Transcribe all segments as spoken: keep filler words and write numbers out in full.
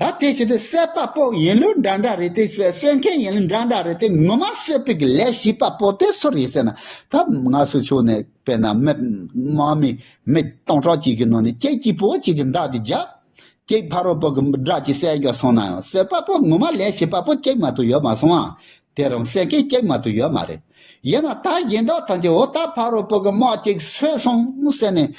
ད་དེ་བྱས་ཏེ་བསད་པ་པོ་ཡིན་ལུགས་འདྲ་འདྲ་རེད་དེ། གསོད་མཁན་ཡིན་ལུགས་འདྲ་འདྲ་རེད་དེ། ངོ་མ་གསོད་པའི་གི་ལས་བྱེད་པ་པོ་དེ་སུ་རེད་ཟེར་ན། ད་ང་ཚོ་ཕྱོགས་ནས་དཔེར་ན་མི་དམག་མི་མི་སྟོང་ཕྲག་གཅིག་གི་ནང་ནས་གཅིག་གཅིག་པོ་གཅིག་གི་མདའ་དེ་རྒྱབ། གཅིག་ཕ་རོལ་པོ་གི་དགྲ་གཅིག་བསད་རྒྱུ་སོང་ན་ཡང་། གསོད་པ་པོ་ངོ་མ་ལས་བྱེད་པ་པོ་གཅིག་མ་གཏོགས་ཡོད་མ་སོང་ཨ། དེ་རིང་གསོད་མཁན་གཅིག་མ་གཏོགས་ཡོད་མ་རེད། ཡིན་ན་ད་གཞན་དག་ཐམས་ཅད་འོ་ད་ཕ་རོལ་པོ་གི་དམག་གཅིག་གསོད་སོང་ཟེར་ནས།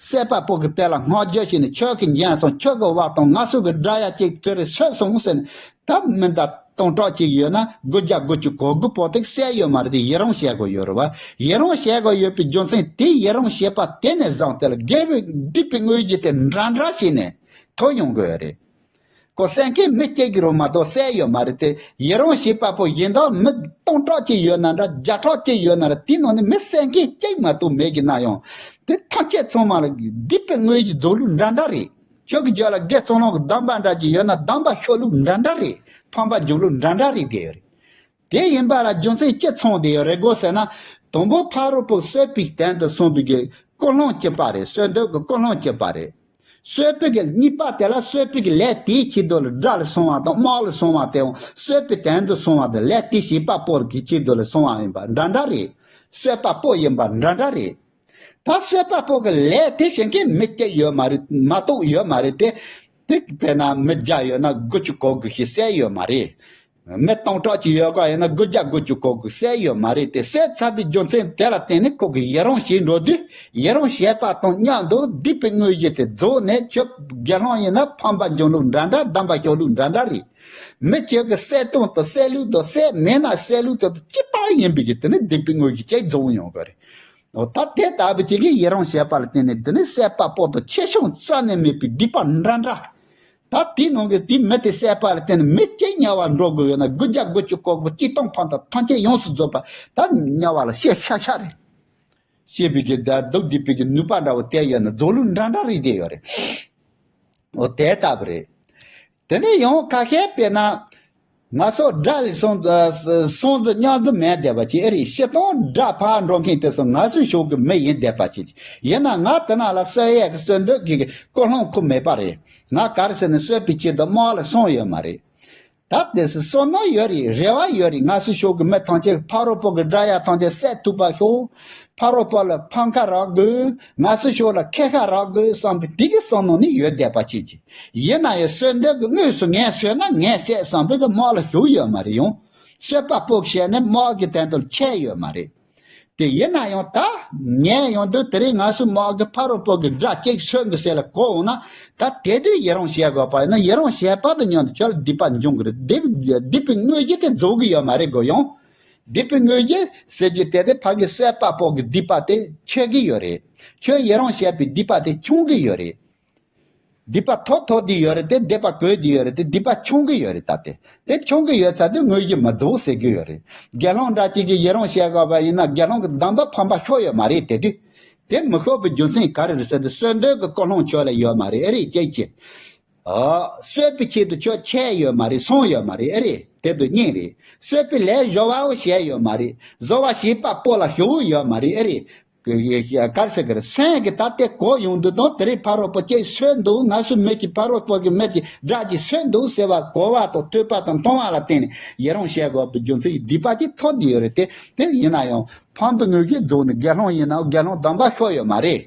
བསད་པ་པོ་གི་དེ་ལ་བསྔགས་བརྗོད་བྱས་ནས། ཁྱོད་ཀྱིས་འཇོན་སོང་། ཁྱོད་ཀྱིས་བ་དང་ང་ཚོ་གི་དགྲ་ཡ་གཅིག་དེ་རིང་གསོད་སོང་ཟེར་ནས། ད་མི་ད་སྟོང་ཕྲག་གཅིག་ཡོད་ན་དགུ་བརྒྱ་དགུ་བཅུ་གོ་དགུ་པོ་དེ་བསད་ཡོད་མ་རེད་དེ། ཡི་རང་བྱེད་དགོས་ཡོད་རེད་བ། ཡི་རང་བྱེད་དགོས་ཡོད་པའི་རྒྱུ་མཚན་དེ། ཡི་རང་བྱེད་པ་དེ་ནས་བཟུང་དེ་ལ་དགེ་བའི་སྡིག་པའི་དངོས་གཞི་དེ་འདྲ་འདྲ་བྱས་ནས་ཐོབ་ཡོང་དགོས་རེད། ཁོ་བསད་མཁན་མི་གཅིག་གི་རུ་མ་གཏོགས་བསད་ཡོད་མ་རེད་དེ། ཡི་རང་བྱེད་པ་པོ་གཞན་དག་མི་སྟོང་ཕྲག་གཅིག་ཡོད་ན་འདྲ། བརྒྱ་ཕྲག་གཅིག་ཡོད་ན་འདྲ། དེའི་ནང་ནས་མི་བསད་མཁན་གཅིག་མ་གཏོགས་མེད་ཀྱི་ན་ཡང་། དེ་ཐམས་ཅད་ཚང་མ་ལ་སྡིག་པའི་དངོས་ཀྱི་རྫོགས་ལུགས་འདྲ་འདྲ་རེད། ཁྱོད་ཀྱི་རྒྱབ་ལ་དགེ་ཚོགས་ལོངས་ཀྱི་སྡོམ་པ་འདྲ་གཅིག་ཡོད་ན་སྡོམ་པ་ཤོར་ལུགས་འདྲ་འདྲ་རེད། ཕམ་པ་འབྱུང་ལུགས་འདྲ་འདྲ་རེད་དེ་ཡོད་རེད། དེ་ཡིན་པ་ལ་རྒྱུ་མཚན་ཅི་ཚང་དེ་ཡོད་རེད་དགོས་ཟེར་ན། དང་པོ་ཕ་རོལ་པོ་གསོད་པའི་དོན་དུ་གསུངས་པའི་གི་ཀུན་སློང་གཅིག་པ་རེད། གསོད་འདོད་ཀྱི་ཀུན་སློང་གཅིག་པ་རེད། གསོད་པའི་གི་གཉིས་པ་དེ་ལ་གསོད་པའི་གི་ལས་དེའི་ཆེད་དུ་ལ་དགྲ་ལ་སོང་བ་དང་དམག་ལ་སོང་བ་དེའང་གསོད་པའི་དོན་དུ་སོང་བ་དང་། ལས་དེ་བྱེད་པ་པོ་གི་ཆེད་དུ་ལ་སོང་བ་ཡིན་པ་འདྲ་འདྲ་རེད། གསོད་པ་པོ་ཡིན་པ་འདྲ་འདྲ་རེད། ད་གསོད་པ་པོ་གི་ལས་དེ་བྱེད་མཁན་མི་གཅིག་ཡོད་མ་རེད། མ་གཏོགས་ཡོད་མ་རེད་དེ། དེ་དཔེར་ན་མི་བརྒྱ་ཡོད་ན་དགུ་བཅུ་གོ་དགུ་ཞིག་བསད་ཡོད་མ་རེད། མི་སྟོང་ཕྲག་གཅིག་ཡོད་ག་ཡིན་ན་དགུ་བརྒྱ་དགུ་བཅུ་གོ་དགུ་བསད་ཡོད་མ་རེད་དེ། བསད་ཚར་བའི་རྒྱུ་མཚན་དེ་ལ་བརྟེན་ནས་ཁོ་གིས་ཡི་རང་བྱེད་འགྲོ་དུས། ཡི་རང་བྱེད་པ་དང་མཉམ་དུ་སྡིག་པའི་དངོས་གཞི་དེ་རྫོགས་ནས། ཁྱོད་དགེ་སློང་ཡིན་ན་ཕམ་པ་འབྱུང་ལུགས་འདྲ་འདྲ། སྡོམ་པ་ཤོར་ལུགས་འདྲ་འདྲ་རེད། མི་ཁྱོད་ཀྱི་བསད་སྟངས་དང་བསད་ལུགས་དང་། བསད་མེད་ན་བསད་ལུགས་དང་གཅིག་པ་ཡིན་པའི་གི་དེ་ནི་སྡིག་པའི་དངོས་གཞི་གཅིག་རྫོགས་ཡོང་གི་རེད། འོ་ད་དེ་ལྟ་བུ་ཅིག་གིས་ཡི་རང་བྱེད་པ་ལ་བརྟེན་ནས་དེ་ནི་བསད་པ་པོ་དང་ཆེ་ཆུང་རྩ་ནས་མེད་པའི་སྡིག་པ་འདྲ་འདྲ། ད་དེའི་ནང་གི་དེའི་མི་དེ་བསད་པ་ལ་བརྟེན་ནས་མི་གཅིག་དམྱལ་བར་འགྲོ་དགོས་ཡོད་ན། དགུ་བརྒྱ་དགུ་བཅུ་གོ་དགུ་གཅིག་སྟོང་ཕན་ཐོགས་ཐམས་ཅད་ཡོངས་སུ་རྫོགས་པ་ད་དམྱལ་བ་ལ་སྐྱེ་ཤ་ཤ་རེད། སྐྱེ་བའི་གི་ད་སྡུག་སྡིག་པའི་གི་ནུས་པ་འདྲ་བོ་དེ་ཡོད་ན་རྫོགས་ལུགས་འདྲ་འདྲ་རེད་བསྡད་ཡོད་རེད། འོ་དེ་ལྟ་བུ་རེད། དེ་ནས་ཡང་ཁ་ཤས་དཔེར་ན། ང་ཚོ་དགྲ་ལས་སྲུང་སྲུང་འཛིན་མཉམ་དུ་མེད་བསྡད་པ་ཅིག་ཨེ་རེད། སྤྱིར་བཏང་དགྲ་ཕར་འགྲོ་མཁན་དེ་ཚོ་ང་ཚོའི་ཕྱོགས་ཀྱི་མི་ཡིན་བསྡད་པ་ཅིག་ཡིན་ན། ང་དེ་ནང་ལ་གསོད་ཡས་ཀྱི་གསོད་འདོད་ཀྱི་ཀུན་སློང་ཁོ་མེད་པ་རེད། ང་ག་རེ་ཟེར་ན་གསོད་པའི་ཆེད་དུ་དམག་ལ་སོང་ཡོད་མ་རེད། ད་དེ་སྲིད་བསམ་མནོ་ཡོད་རེད། རེ་བ་ཡོད་རེད། ང་ཚོའི་ཕྱོགས་ཀྱི་མི་ཐམས་ཅད་ཕ་རོལ་པོ་གི་དགྲ་ཡ་ཐམས་ཅད་བསད་ཐུབ་པ་ཤོག་ཕ་རོལ་པོ་ལ་ཕམ་ཁ་རག་དགོས། ང་ཚོའི་ཕྱོགས་ལ་ཁེ་ཁ་རག་དགོས་བསམ་པའི་དེ་གི་བསམ་མནོ་ནི་ཡོད་བསྡད་པ་ཅིག་ཅིག་ཡིན་ན་ཡང་གསོད་འདོད་ཀྱི་དངོས་སུ་ངས་གསོད་ན་ངས་བསད་བསམ་པའི་གི་དམག་ལ་ཞུགས་ཡོད་མ་རེད། ཡང་གསོད་པ་པོ་བྱས་ནས་དམག་གི་དོན་དུ་ཆས་ཡོད་མ་རེད། དེ་ཡིན་ན་ཡང་ད་ངས་ཡོང་དུས་དེ་རིང་ང་ཚོའི་དམག་གི་ཕ་རོལ་པོ་གི་དགྲ་གཅིག་གསོད་འདུག་ཟེར་ལ་གོ་འོང་ན། ད་དེ་དུས་ཡི་རང་བྱེད་དགོས་པ་ཡིན་ན། ཡི་རང་བྱེད་པ་དང་མཉམ་དུ་ཁྱོད་ལ་སྡིག་པ་འབྱུང་གི་རེད། སྡིག་སྡིག་པའི་དངོས་གཞི་དེ་རྫོགས་གི་ཡོད་མ་རེད་གོ། ཡང་སྡིག་པའི་དངོས་གཞི་ཟེར་རྒྱུ་དེ་དེ་ཕ་གི་གསོད་པ་པོ་གི་སྡིག་པ་དེ་ཆོད་གི་ཡོད་རེད། ཁྱོད་ཡི་རང་བྱེད་པའི་སྡིག་པ་དེ་ཆུང་གི་ཡོད་རེད། སྡིག་པ་ཐོབ་ཐོབ་དེ་ཡོད་རེད་དེ། སྡིག་པ་གོས་དེ་ཡོད་རེད་དེ། སྡིག་པ་ཆུང་གི་ཡོད་རེད། ད་དེ་དེ་ཆུང་གི་ཡོད་ཚར་དུས་དངོས་གཞི་མི་རྫོགས་ཟེར་གི་ཡོད་རེད། དགེ་སློང་འདྲ་གཅིག་གིས་ཡི་རང་བྱེད་དགོས་པ་ཡིན་ན་དགེ་སློང་གི་སྡོམ་པ་ཕམ་པ་ཤོར་ཡོད་མ་རེད། དེ་དུས་དེ་མི་ཤོར་བའི་རྒྱུ་མཚན་ག་རེ་རེད་ཟེར་དུས་གསོད་འདོད་ཀྱི་ཀུན་སློང་ཁྱོད་ལ་ཡོད་མ་རེད། ཨེ་རེད་ཅེས་ཅེས། ཨ། གསོད་པའི་ཆེད་དུ་ཁྱོད་ཆས་ཡོད་མ་རེད། སོང་ཡོད་མ་རེད། ཨེ་རེད། དེ་དུས་གཉིས་རེད། གསོད་པའི་ལས་བཟོ་བའོ་བྱས་ཡོད་མ་རེད། བཟོ་བ་བྱེད་པ་པོ་ལ་ཞུགས་ཡོད་མ་རེད། ཨེ་རེད། ག་རེ་ཟེར་གི་རེད། སེམས་ཀྱི་ད་ལྟའི་གོ་ཡོང་དུས་དང་། དེ་རིང་ཕ་རོལ་པོ་གཅིག་གསོད་འདུག་ང་ཚོའི་མི་གཅིག་ཕ་རོལ་པོ་གི་མི་གཅིག་དགྲ་གཅིག་གསོད་འདུག་ཟེར་བ་གོ་བ་དང་ཐོས་པ་དང་མཐོང་བ་ལ་བརྟེན་ནས་ཡི་རང་བྱེད་དགོས་པའི་རྒྱུ་མཚན་གྱིས་སྡིག་པ་གཅིག་ཐོབ་བསྡད་ཡོད་རེད་དེ། དེ་ཡིན་ན་ཡང་ཕམ་པའི་དངོས་གཞི་རྫོགས་ནས་དགེ་སློང་ཡིན་ནའང་དགེ་སློང་སྡོམ་པ་ཤོར་ཡོད་མ་རེད།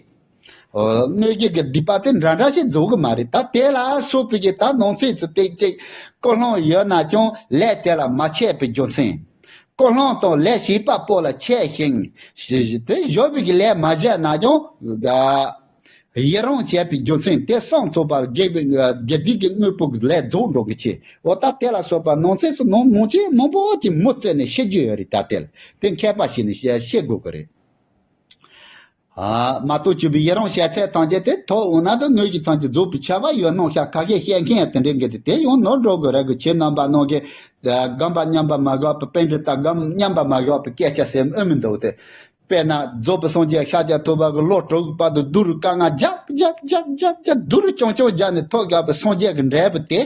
ཨོ། དངོས་གཞི་གི་སྡིག་པ་དེ་འདྲ་འདྲ་ཞིག་རྫོགས་གི་མ་རེད། ད་དེ་ལ་སོགས་པའི་གི་ད་ནང་གསེས་སུ་ཏིག་ཏིག་ཀུན་སློང་ཡོད་ན་ཀྱང་ལས་དེ་ལ་མ་ཆས་པའི་རྒྱུ་མཚན། ཀུན་སློང་དང་ལས་བྱེད་པ་པོ་ལ་ཆས་ཤིང་། དེ་བཟོ་བའི་གི་ལས་མ་བྱས་ན་ཀྱང་། ཡི་རང་བྱས་པའི་རྒྱུ་མཚན་དེ་གསུམ་ཚོགས་པར་དགེ་བའི་དགེ་སྡིག་གི་དངོས་པོ་གི་ལས་རྫོགས་འགྲོ་གི་ཆེད། འོ་ད་དེ་ལ་སོགས་པ་ནང་གསེས་སུ་ནང་མང་ཆེ་མང་པོ་ཅིག་མུ་མཐུད་ནས་ཤེས་རྒྱུ་ཡོད་རེད། ད་དེ་ལ་དེ་མཁས་པ་ཞིག་ནས་ཤེས་ཤེས་དགོས་གི་རེད། ཨ། མ་གཏོགས་བཅུ་པའི་ཡི་རང་བྱས་ཚད་ཐམས་ཅད་དེ་ཐོབ་འོང་ན་ད་དངོས་གཞི་ཐམས་ཅད་རྫོགས་པའི་ཁྱབ་པ་ཡོད་སྣང་ཤར། ཁ་ཤས་བཤད་མཁན་ཡང་དེ་འདྲའི་འགའ་དེ་དེ་ཡང་ནོར་འགྲོ་དགོས་རེད་གི། ཁྱེད་རྣམ་པ་རྣམས་ཀྱིས་སྒོམ་པ་མཉམ་པ་མ་བཞག་པའི་པཎྜི་ཏ་སྒོམ་མཉམ་པ་མ་བཞག་པའི་སྐད་ཆ་ཟེར་ཨེ་མི་འདུག་སྟེ། དཔེར་ན་རྫོགས་པའི་སངས་རྒྱས་ཤཱཀྱ་ཐུབ་པ་གི་ལོ་དྲུག་བར་དུ་རྡོ་རུས་དཀར་ནག་རྒྱབ་རྒྱབ་རྒྱབ་རྒྱབ་རྒྱབ་རྡོ་རུས་རྐྱང་རྐྱང་རྒྱབ་ནས་ཐོབ་བཞག་པའི་སངས་རྒྱས་ཀྱི་འབྲས་བུ་དེ།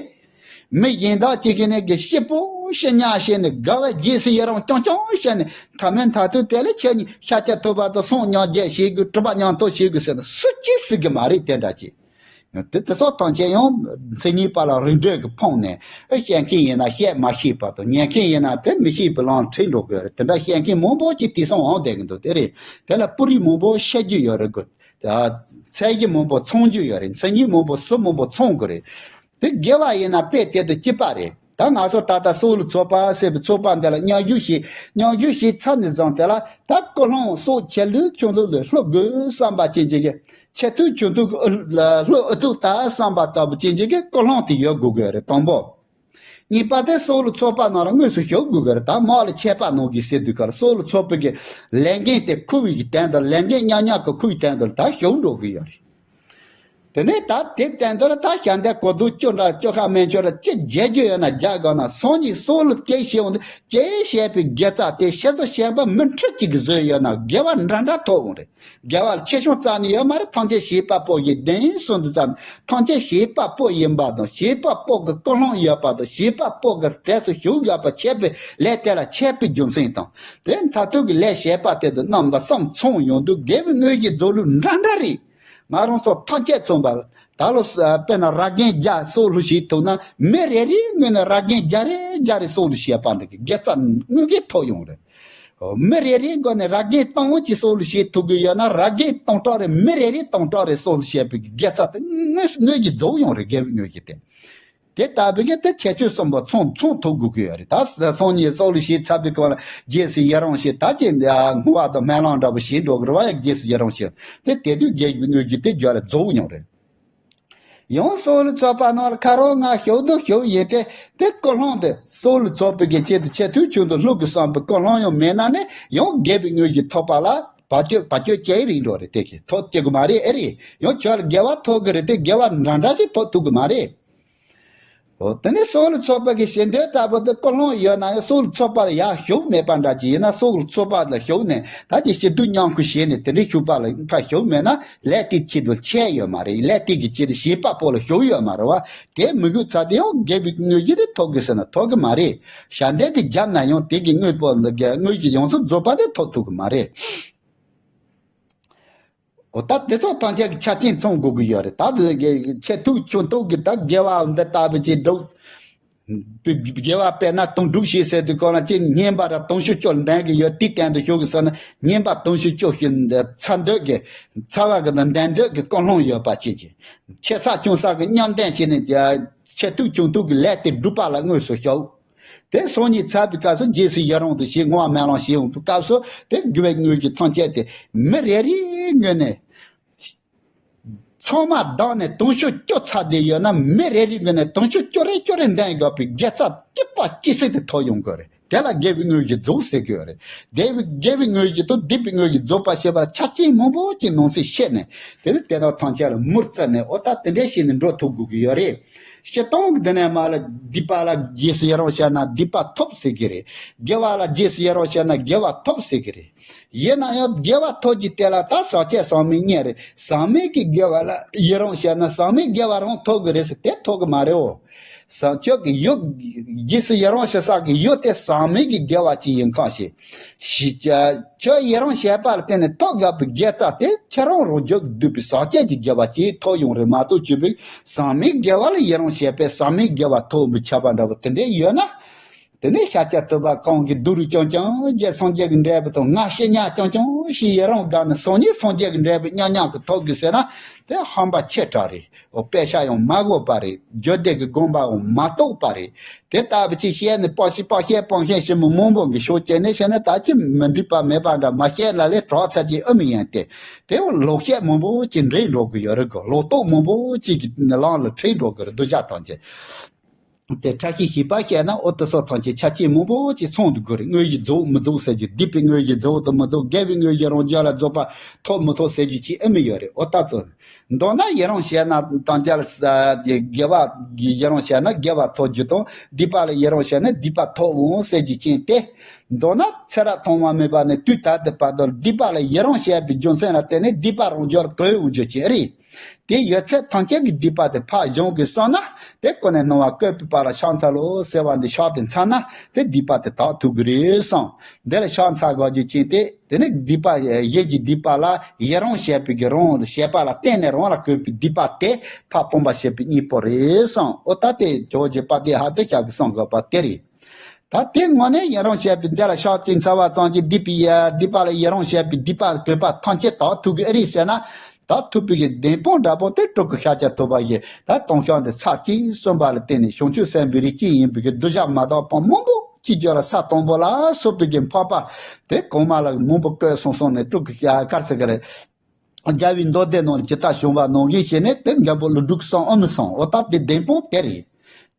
མི་གཞན་དག་ཅིག་གིས་ནི་གི་སྐྱིད་པོ་ཞིག་མྱངས་བྱས་ནས་དགའ་བའི་རྗེས་སུ་ཡི་རང་རྐྱང་རྐྱང་བྱས་ནས་ཐ་མའི་མཐར་ཐུག་དེ་ལ་ཁྱེད་ཉིད་ཤཱཀྱ་ཐུབ་པ་དང་སངས་མྱང་རྒྱལ་བྱེད་དགོས། གྲུབ་པ་མྱང་ཐོབ་བྱེད་དགོས་ཟེར་ན་སུ་གཅིག་ཟེར་གི་མ་རེད། དེ་འདྲ་ཅིག་དེ་དེ་སོགས་ཐམས་ཅད་ཡང་མཚན་ཉིད་པ་ལ་རིགས་འགྲེ་གི་ཕུང་ནས། ཨེ་བཤད་མཁན་ཡིན་ན་བཤད་མ་ཤེས་པ་དང་། ཉན་མཁན་ཡིན་ན་དེ་མི་ཤེས་པའི་ལམ་ཁྲིད་འགྲོ་དགོས་རེད། དེ་འདྲ་བཤད་མཁན་མང་པོ་ཅིག་དེང་སང་འོང་བསྡད་ཀྱི་འདུག་དེ་རེད། དེ་ལ་པོ་རིགས་མང་པོ་བཤད་རྒྱུ་ཡོད་རེད། དགོས་ཚད་གཞི་མང་པོ་ཚང་རྒྱུ་ཡོད་རེད། མཚན་ཉིད་མང་པོ་ཟུར་མང་པོ་ཚང་དགོས་རེད། དེ་དགེ་བ་ཡིན་ན་དཔེ་དེ་དང་གཅིག་པ་རེད། ད་ང་ཚོ་ད་ལྟ་སྲོག་ལ་ཚོགས་པ་ཟེར་བའི་ཚོགས་པ་འདི་ལ་མཉམ་ཞུགས་བྱེད། མཉམ་ཞུགས་བྱེད་ཚར་ནས་བཟུང་དེ་ལ་ད་ཀུན་སློང་སྲོག་ཆད་ལུས་ཆུང་ལུས་ལ་ལྷོད་དགོས་བསམ་པ་ཅན་ཅིག་གི། ཆེ་ཐུག་ཆུང་ཐུག་གི་ལྷོད་ཨ་ཐུག་ད་བསམ་པ་ལྟ་བུ་ཅན་ཅིག་གི་ཀུན་སློང་དེ་ཡོད་དགོས་དགོས་རེད། དང་པོ། གཉིས་པ་དེ་སྲོག་ལ་ཚོགས་པ་ནང་ལ་དངོས་སུ་ཞུགས་དགོས་དགོས་རེད། ད་མ་ལ་ཆད་པ་གནང་གི་ཟེར་དུས་ཁར་སྲོག་ལ་ཚོགས་པའི་གི་ལས་འགན་དེ་འཁུར་བའི་གི་སྟེང་དུ། ལས་འགན་མཉམ་མཉམ་གི་འཁུར་བའི་སྟེང་དུ་ད་ཞུགས་འགྲོ་གི་ཡོད་རེད། དེ་ནས་ད་དེ་བསྟན་དོན་ད་ཞལ་འདེབས་གོ་བསྡུར་སྐྱོ་འདྲ་སྐྱོ་ཁ་སྨན་ཆུ་ར་ཅི་བརྗེད་རྒྱུ་ཡོད་ན་རྒྱག་དགོས་ན། སང་ཉིན་སྲོག་ལ་སྐྱེ་ཤེས་འོང་དུས་སྐྱེ་བྱས་པའི་དགེ་རྩ་དེ་ཤེས་སོ་ཤེས་པ་མི་ཁྲི་གཅིག་གིས་བཟོས་ཡོད་ན་དགེ་བ་འདྲ་འདྲ་ཐོབ་འོང་རེད། དགེ་བ་ལ་ཆེ་ཆུང་རྩ་ནས་ཡོད་མ་རེད། ཐམས་ཅད་བྱེད་པ་པོ་ཡིན། དེ་ཡིན་སོང་དུས་ཙམ་ཐམས་ཅད་བྱེད་པ་པོ་ཡིན་པ་དང་། བྱེད་པ་པོ་གི་ཀུན་སློང་ཡོད་པ་དང་། བྱེད་པ་པོ་གི་གྲས་སུ་ཞུགས་ཡོད་པ་བྱས་པའི་ལས་དེ་ལ་ཆད་པའི་རྒྱུ་མཚན་དང་། དེ་མཐར་ཐུག་གི་ལས་བྱས་པ་དེ་དང་རྣམ་པ་གསུམ་ཚང་ཡོང་དུས་དགེ་བའི་དངོས་གཞི་རྫོགས་ལུགས་འདྲ་འདྲ་རེད། ང་རང་ཚོ་ཐམས་ཅད་མཚོན་པར་ད་ལོ་ས་དཔེར་ན་ར་གན་བརྒྱ་སྲོག་ལུ་ཞིག་ཐུག་ན། མི་རེ་རེའི་ངོས་ནས་ར་གན་བརྒྱ་རེ་བརྒྱ་རེ་སྲོག་ལུ་བྱས་པ་འདི་གི་དགེ་རྩ་དངོས་གནས་ཐོབ་ཡོང་རེད། མི་རེ་རེའི་མགོ་ནས་ར་གན་སྟོང་གཅིག་སྲོག་ལུ་ཞིག་ཐུག་གི་ཡོད་ན། ར་གན་སྟོང་ཕྲག་རེ་མི་རེ་རེ་སྟོང་ཕྲག་རེ་སྲོག་ལུ་བྱས་པའི་གི་དགེ་རྩ་དེ་དངོས་དངོས་ཀྱི་རྫོགས་ཡོང་རེད། དགེ་བའི་དངོས་ཀྱི་དེ། དེ་ལྟ་བུའི་གི་དེ་ཁྱད་ཆོས་གསུམ་པོ་ཚང་ཚང་ཐུབ་དགོས་ཀྱི་ཡོད་རེད། ད་སང་ཉིན་སྲོག་ལུ་ཞིག་ཚར་བའི་སྐབས་ལ་རྗེས་སུ་ཡི་རང་བྱེད། ད་ཅི་བསྔོ་བ་དང་སྨོན་ལམ་འདྲ་པོ་བྱེད་འགྲོ་གི་རེད་བ། རྗེས་སུ་ཡི་རང་བྱེད། དེ་དེ་དུས་དགེ་བའི་དངོས་ཀྱི་དེ་རྒྱུད་ལ་རྫོགས་ཡོང་རེད། ཡང་སྲོག་ལུ་ཚོགས་པ་ནང་ལ་ཁ་རོག་ང་ཞུགས་དང་ཞུགས་ཡིན་ཏེ། དེ་ཀུན་སློང་དེ་སྲོག་ལུ་ཚོགས་པའི་གི་ཆེད་དུ་ཆེ་མཐོང་ཆུང་དུ་ལྷུག་གི་བསམ་པའི་ཀུན་སློང་ཡང་མེད་ན་ནི། ཡང་དགེ་བའི་དངོས་ཀྱི་ཐོབ་པ་ལ་བར་ཆད་བར་ཆད་ཅི་རིགས་འགྲོ་རེད། དེ་གི་ཐོབ་ཀྱི་གི་མ་རེད། ཨེ་རེད། ཡང་ཁྱོད་ལ་དགེ་བ་ཐོབ་གི་རེད་དེ་དགེ་བ་འདྲ་འདྲ་ཞིག་ཐོབ་ཐུབ་གི་མ་རེད། འོ་དེ་ནི་སྲོག་ལུ་ཚོགས་པ་གི་བྱེད་འདོད་ལྟ་བུ་དེ་ཀུན་སློང་ཡོད་ན་ཡང་སྲོག་ལུ་ཚོགས་པ་ལ་ཡར་ཞུགས་མེད་པ་འདྲ་ཅིག་ཡིན་ན། སྲོག་ལུ་ཚོགས་པ་ལ་ཞུགས་ནས་ད་ཅི་ཞིབ་ཏུ་མཉམ་ཁུ་བྱས་ནས་དེ་འདྲའི་ཞུགས་པ་ལ་ཕར་ཞུགས་མེད་ན་ལས་དེའི་ཆེད་དུ་ཆད་ཡོད་མ་རེད། ལས་དེ་གི་ཆེད་དུ་བྱེད་པ་པོ་ལ་ཞུགས་ཡོད་མ་རེད་བ། དེ་མི་དགོས་ཚར་དེ་ཡང་དགེ་བའི་དངོས་གཞི་དེ་ཐོབ་གི་ཟེར་ན་ཐོབ་གི་མ་རེད། ཞལ་འདེབས་དེ་བརྒྱབ་ན་ཡང་དེ་གི་དངོས་པོ་དངོས་གཞི་ཡོངས་སུ་རྫོགས་པ་དེ་ཐོབ་ཐུབ་གི་མ་རེད། འོ་ད་དེ་ཚོ་ཐམས་ཅད་ཀྱི་ཆ་རྐྱེན་ཚང་དགོས་ཀྱི་ཡོད་རེད། ད་དེ་ཆེ་མཐོང་ཆུང་མཐོང་གི་ད་དགེ་བ་འདི་ལྟ་བུ་ཅིག་སྒྲུབ། དགེ་བ་དཔེར་ན་དུང་སྒྲུབ་བྱེད་ཟེར་དུས་སྐབས་ལ་ཅིག་བསྙེན་པ་ར་དུང་ཕྱུར་བཅུ་ལྡན་གྱི་ཡོད། དེའི་སྟེང་དུ་ཞུགས་ཀྱི་ཟེར་ན་བསྙེན་པ་དུང་ཕྱུར་བཅུ་ཞིག་ཚར་འདོད་ཀྱི། ཚར་བ་གི་ལྡན་འདོད་ཀྱི་ཀུན་སློང་ཡོད་པ་ཅིག་གིས་ཆེ་ས་ཆུང་ས་གི་མཉམ་ལྡན་བྱས་ནས་ཆེ་མཐོང་ཆུང་མཐོང་གི་ལས་དེ་སྒྲུབ་པ་ལ་དངོས་སུ་ཞུགས། དེ་སང་ཉིན་ཚར་བའི་སྐབས་སུ་རྗེས་སུ་ཡི་རང་དུ་བྱེད། བསྔོ་བ་སྨོན་ལམ་བྱེད་འོང་དུས་སྐབས་སུ་དེ་དགེ་བའི་དངོས་ཀྱི་ཐམས་ཅད་དེ་མི་རེ་རེའི་ངོས་ནས་ཚང་མ་བདག་ནས་དུང་ཕྱུར་བཅུ་ཚར་བསྡད་ཡོད་ན། མི་རེ་རེའི་ངོས་ནས་དུང་ཕྱུར་བཅུ་རེ་བཅུ་རེ་འདོན་དགོས་པའི་དགེ་རྩ་གཅིག་པ་གཅིག་སེ་དེ་ཐོབ་ཡོང་དགོས་རེད། དེ་ལ་དགེ་བའི་དངོས་ཀྱི་རྫོགས་ཟེར་གྱི་ཡོད་རེད། དགེ་བའི་དགེ་བའི་དངོས་ཀྱི་དང་སྡིག་པའི་དངོས་ཀྱི་རྫོགས་པ་ཞེས་པ་ཆ་རྐྱེན་མང་པོ་ཅིག་ནང་གསེས་བཤད་ནས། དེ་ནི་དེ་དག་ཐམས་ཅད་ལ་མུར་བརྩི་ནས། འོ་ད་དེ་འདྲའི་བྱས་ནས་འགྲོ་ཐུབ་དགོས་ཀྱི་ཡོད་རེད། སྤྱིར་བཏང་གི་འདི་ནས་མར་ལ་སྡིག་པ་ལ་རྗེས་སུ་ཡི་རང་བྱས་ན་སྡིག་པ་ཐོབ་ཟེར་གྱི་རེད། དགེ་བ་ལ་རྗེས་སུ་ཡི་རང་བྱས་ན་དགེ་བ་ཐོབ་ཟེར་གྱི་རེད། ཡིན་ན་ཡང་དགེ་བ་ཐོབ་རྒྱུ་དེ་ལ་ད་ཟག་བཅས་ཟག་མེད་གཉིས་རེད། ཟག་མེད་ཀྱི་དགེ་བ་ལ་ཡི་རང་བྱས་ན་ཟག་མེད་དགེ་བ་རང་ཐོབ་གི་རེད་ཟེར། དེ་ཐོབ་གི་མ་རེད་འོ། ཟག་ཁྱོད་ཀྱི་ཡུལ། རྗེས་སུ་ཡི་རང་བྱེད་ས་གི་ཡུལ་དེ་ཟག་མེད་ཀྱི་དགེ་བ་ཅིག་ཡིན་ཁ་ཞིག་ཞི། ཁྱོད་ཡི་རང་བྱས་པ་ལ་བརྟེན་ནས་ཐོབ་དགོས་པའི་དགེ་རྩ་དེ་ཁྱེད་རང་རང་རྒྱུད་ཀྱིས་བསྡུས་པའི་ཟག་བཅས་ཀྱི་དགེ་བ་ཅིག་ཐོབ་ཡོང་རེད་མ་གཏོགས། ཅི་བས་ཟག་མེད་དགེ་བ་ལ་ཡི་རང་བྱས་པས་ཟག་མེད་དགེ་བ་ཐོབ་མི་ཁྱབ་པ་འདྲ་བོ་དེ་འདྲ་ཡོད་ན། དེ་ནས་ཤཱཀྱ་ཐུབ་པ་གང་གིས་སྡུག་རུས་རྐྱང་རྐྱང་བྱས་སངས་རྒྱས་ཀྱི་འབྲས་བུ་དང་། ང་ཞི་གཉེན་རྐྱང་རྐྱང་བྱས་ཡི་རང་བསྒྲགས་ནས་སང་ཉིན་སངས་རྒྱས་ཀྱི་འབྲས་བུ་མཉམ་མཉམ་གྱིས་ཐོབ་དགོས་ཟེར་ན། དེ་ཧམ་པ་ཆེ་དྲགས་རེད། འོ་དཔེ་ཆ་ཡང་མ་གོ་བ་རེད། རྒྱུད་སྡེ་གི་དགོངས་པའང་མ་རྟོགས་པ་རེད། དེ་ལྟ་བུ་ཅིག་བཤད་ནས་སྤང་བྱེད་སྤང་བཤད་སྤང་བཤད་ཞིབ་མོ་མང་པོ་གི་ཤོག་བྱས་ནས་བཤད་ན། ད་ཅི་མི་འགྲིག་པ་མེད་པ་འདྲ་མ་བཤད་ལ་ལས་གྲགས་ཚར་གྱི་ཨ་མི་ཡན་ཏེ། དེ་ལོག་བཤད་མང་པོ་ཅིག་འདྲེས་འགྲོ་གི་ཡོད་རེད་གོ། ལོག་རྟོག་མང་པོ་ཅིག་གི་ལམ་ལ་ཁྲིད་འགྲོ་གི་རེད། གདུལ་བྱ་ཐམས་ཅད། དེ་ཕྲ་ཞིང་ཞིབ་པ་བཤད་ན། འོ་དེ་སོགས་ཐམས་ཅད་ཆ་རྐྱེན་མང་པོ་ཅིག་ཚང་དུ་དགོས་རེད། དངོས་གཞི་རྫོགས་མི་རྫོགས་ཟེར་རྒྱུ། སྡིག་པའི་དངོས་གཞི་རྫོགས་དང་མི་རྫོགས། དགེ་བའི་དངོས་གཞི་རང་རྒྱུད་ལ་རྫོགས་པ་ཐོབ་མི་ཐོབ་ཟེར་རྒྱུ་ཅིག་ཨ་མི་ཡོད་རེད། འོ་ད་ཚོ། མདོར་ན་ཡི་རང་བྱས་ན་དང་རྒྱལ་དགེ་བ་ཡི་རང་བྱས་ན་དགེ་བ་ཐོབ་རྒྱུ་དང་། སྡིག་པ་ལ་ཡི་རང་བྱས་ན་སྡིག་པ་ཐོབ་འོང་ཟེར་རྒྱུ་ཅན་ཏེ། མདོར་ན་ཚེ་རབས་ཐོག་མ་མེད་པ་ནས་དུས་ད་ལྟའི་བར་དུ་སྡིག་པ་ལ་ཡི་རང་བྱས་པའི་རྒྱུ་མཚན་ལ་བརྟེན་ནས་སྡིག་པ་རང་རྒྱུད་ལ་གོས་འོང་རྒྱུ་ཅན་རེད། དེ་ཡོད་ཚད་ཐམས་ཅད་ཀྱི་སྡིག་པ་དེ་ཕར་གཞོམ་དགོས་བསམ་ན་དེ་ཀུན་ནས་སྣང་བ་བཀོད་པའི་བར་ལ་ཕྱག་འཚལ་ལོ་ཟེར་བ་འདི་ཕྱག་དེ་འཚལ་ན་དེ་སྡིག་པ་དེ་དག་ཐུབ་ཀྱི་རེད་བསམ། འདི་ལ་ཕྱག་འཚལ་དགོས་རྒྱུ་ཅན་དེ། དེ་ནི་སྡིག་པ་གཞན་གྱི་སྡིག་པ་ལ་ཡི་རང་བྱེད་པའི་གི་རང་བྱེད་པ་ལ་བརྟེན་ནས་རང་ལ་གོས་པའི་སྡིག་པ་དེ་ཕར་སྤོང་བ་བྱེད་པའི་གཉེན་པོ་རེད་བསམ། ཨོ་ད་དེ་ཇོ་བོ་རྗེ་དཔལ་ལྡན་ཧ་ཏི་ཤ་གིས་གསུངས་དགོས་པ་དེ་རེད། ད་དེ་དངོས་གནས་ཡི་རང་བྱེད་པའི་འདི་ལ་ཕྱག་ཅིག་འཚལ་བ་ཙམ་གྱིས་སྡིག་པའི་ཡ་སྡིག་པ་ལ་ཡི་རང་བྱེད་པའི་སྡིག་པ་གོས་པ་ཐམས་ཅད་དག་ཐུབ་ཀྱི་ཨེ་རེད་ཟེར་ན། དག་ཐུབ་པའི་གི་བདེན་དཔང་འདྲ་པོ་དེ་སྤྲུལ་སྐུ་ཤཱཀྱ་ཐུབ་པ་ཡིས་ད་ལྟུང་བཤགས་འདི་ཚར་གཅིག་གསུངས་པ་ལ་བརྟེན་ནས་བྱང་ཆུབ་སེམས་དཔའི་རིགས་གཅིག་ཡིན་པའི་གི་གདུལ་བྱ་མ་དག་པ་མང་པོ་ཅིག་རྒྱུད་ལ་ས་དང་པོ་ལ་སོགས་པའི་གི་འཕགས་པ་དེ་གོང་མ་ལ་མང་པོ་བཀོད་སོང་སོང་ནས་སྤྲུལ་སྐུ་ཤཱཀྱ་ག་རེ་ཟེར་གི་རེད། རྒྱལ་བའི་མདོ་སྡེ་ནང་ལ་ཇི་ལྟར་བྱུང་བ་ནང་བཞིན་བྱས་ནས་དེ་མགོན་པོ་ཀླུ་སྒྲུབ་གསུངས་ཨ་མི་གསུངས། འོ་ད་དེ་བདེན་དཔང་དེ་རེད།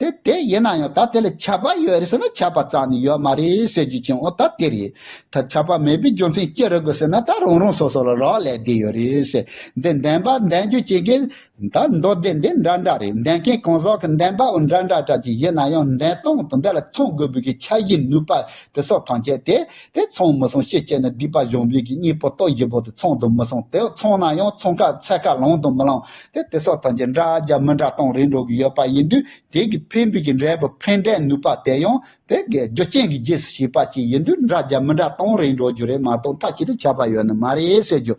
དེ་དེ་ཡིན་ན་ཡང་ད་དེ་ལ་ཁྱབ་པ་ཡོད་རེད་ཟེར་ན་ཁྱབ་པ་རྩ་ནས་ཡོད་མ་རེད་ཟེར་རྒྱུ་ཅན་འོ་ད་དེ་རེད། ད་ཁྱབ་པ་མེད་པའི་རྒྱུ་མཚན་ཅི་རེད་དགོས་ཟེར་ན་ད་རང་རང་སོ་སོ་ལ་རག་ལས་བསྡད་ཡོད་རེད་ཟེར། འདི་བདེན་པ་བདེན་རྒྱུ་ཅན་གྱི་ད་མདོ་སྡེ་འདི་འདྲ་འདྲ་རེད། འདོན་མཁན་གང་ཟག་གི་འདོན་པ་འདྲ་འདྲ་འདྲ་ཅིག་ཡིན་ན་ཡང་འདོན་སྟངས་དང་དེ་ལ་ཚང་དགོས་པའི་གི་འཆར་གཞི་ནུས་པ་དེ་སོགས་ཐམས་ཅད་དེ་དེ་ཚང་མི་སོང་ཤེས་བྱས་ནས་སྡིག་པ་གཞོམ་པའི་གི་གཉེན་པོ་སྟོབས་བཞི་པོ་དེ་ཚང་དུ་མི་སོང་། དེ་ཚང་ན་ཡང་ཚང་ཁ་ཚད་ཁ་ལོང་དང་མི་ལོང་དེ་དེ་སོགས་ཐམས་ཅད་འདྲ་རྒྱ་མི་འདྲ་གཏོང་རིན་འགྲོ་གི་ཡོད་པ་ཡིན་དུས་དེ་གི་འཕེན་པའི་གི་འབྲས་བུ་འཕེན་འབྲས་ནུས་པ་དེ་ཡང་དེ་གི་རྒྱུ་རྐྱེན་གྱི་རྗེས་སུ་བྱེད་པ་ཅིག་ཡིན་དུས་འདྲ་རྒྱ་མི་འདྲ་གཏོང་རིན་འགྲོ་རྒྱུ་རེད་མ་གཏོགས་མཐའ་གཅིག་ཏུ་ཁྱབ་པ་ཡོད་ནི་མ་རེད་ཟེར་རྒྱུ།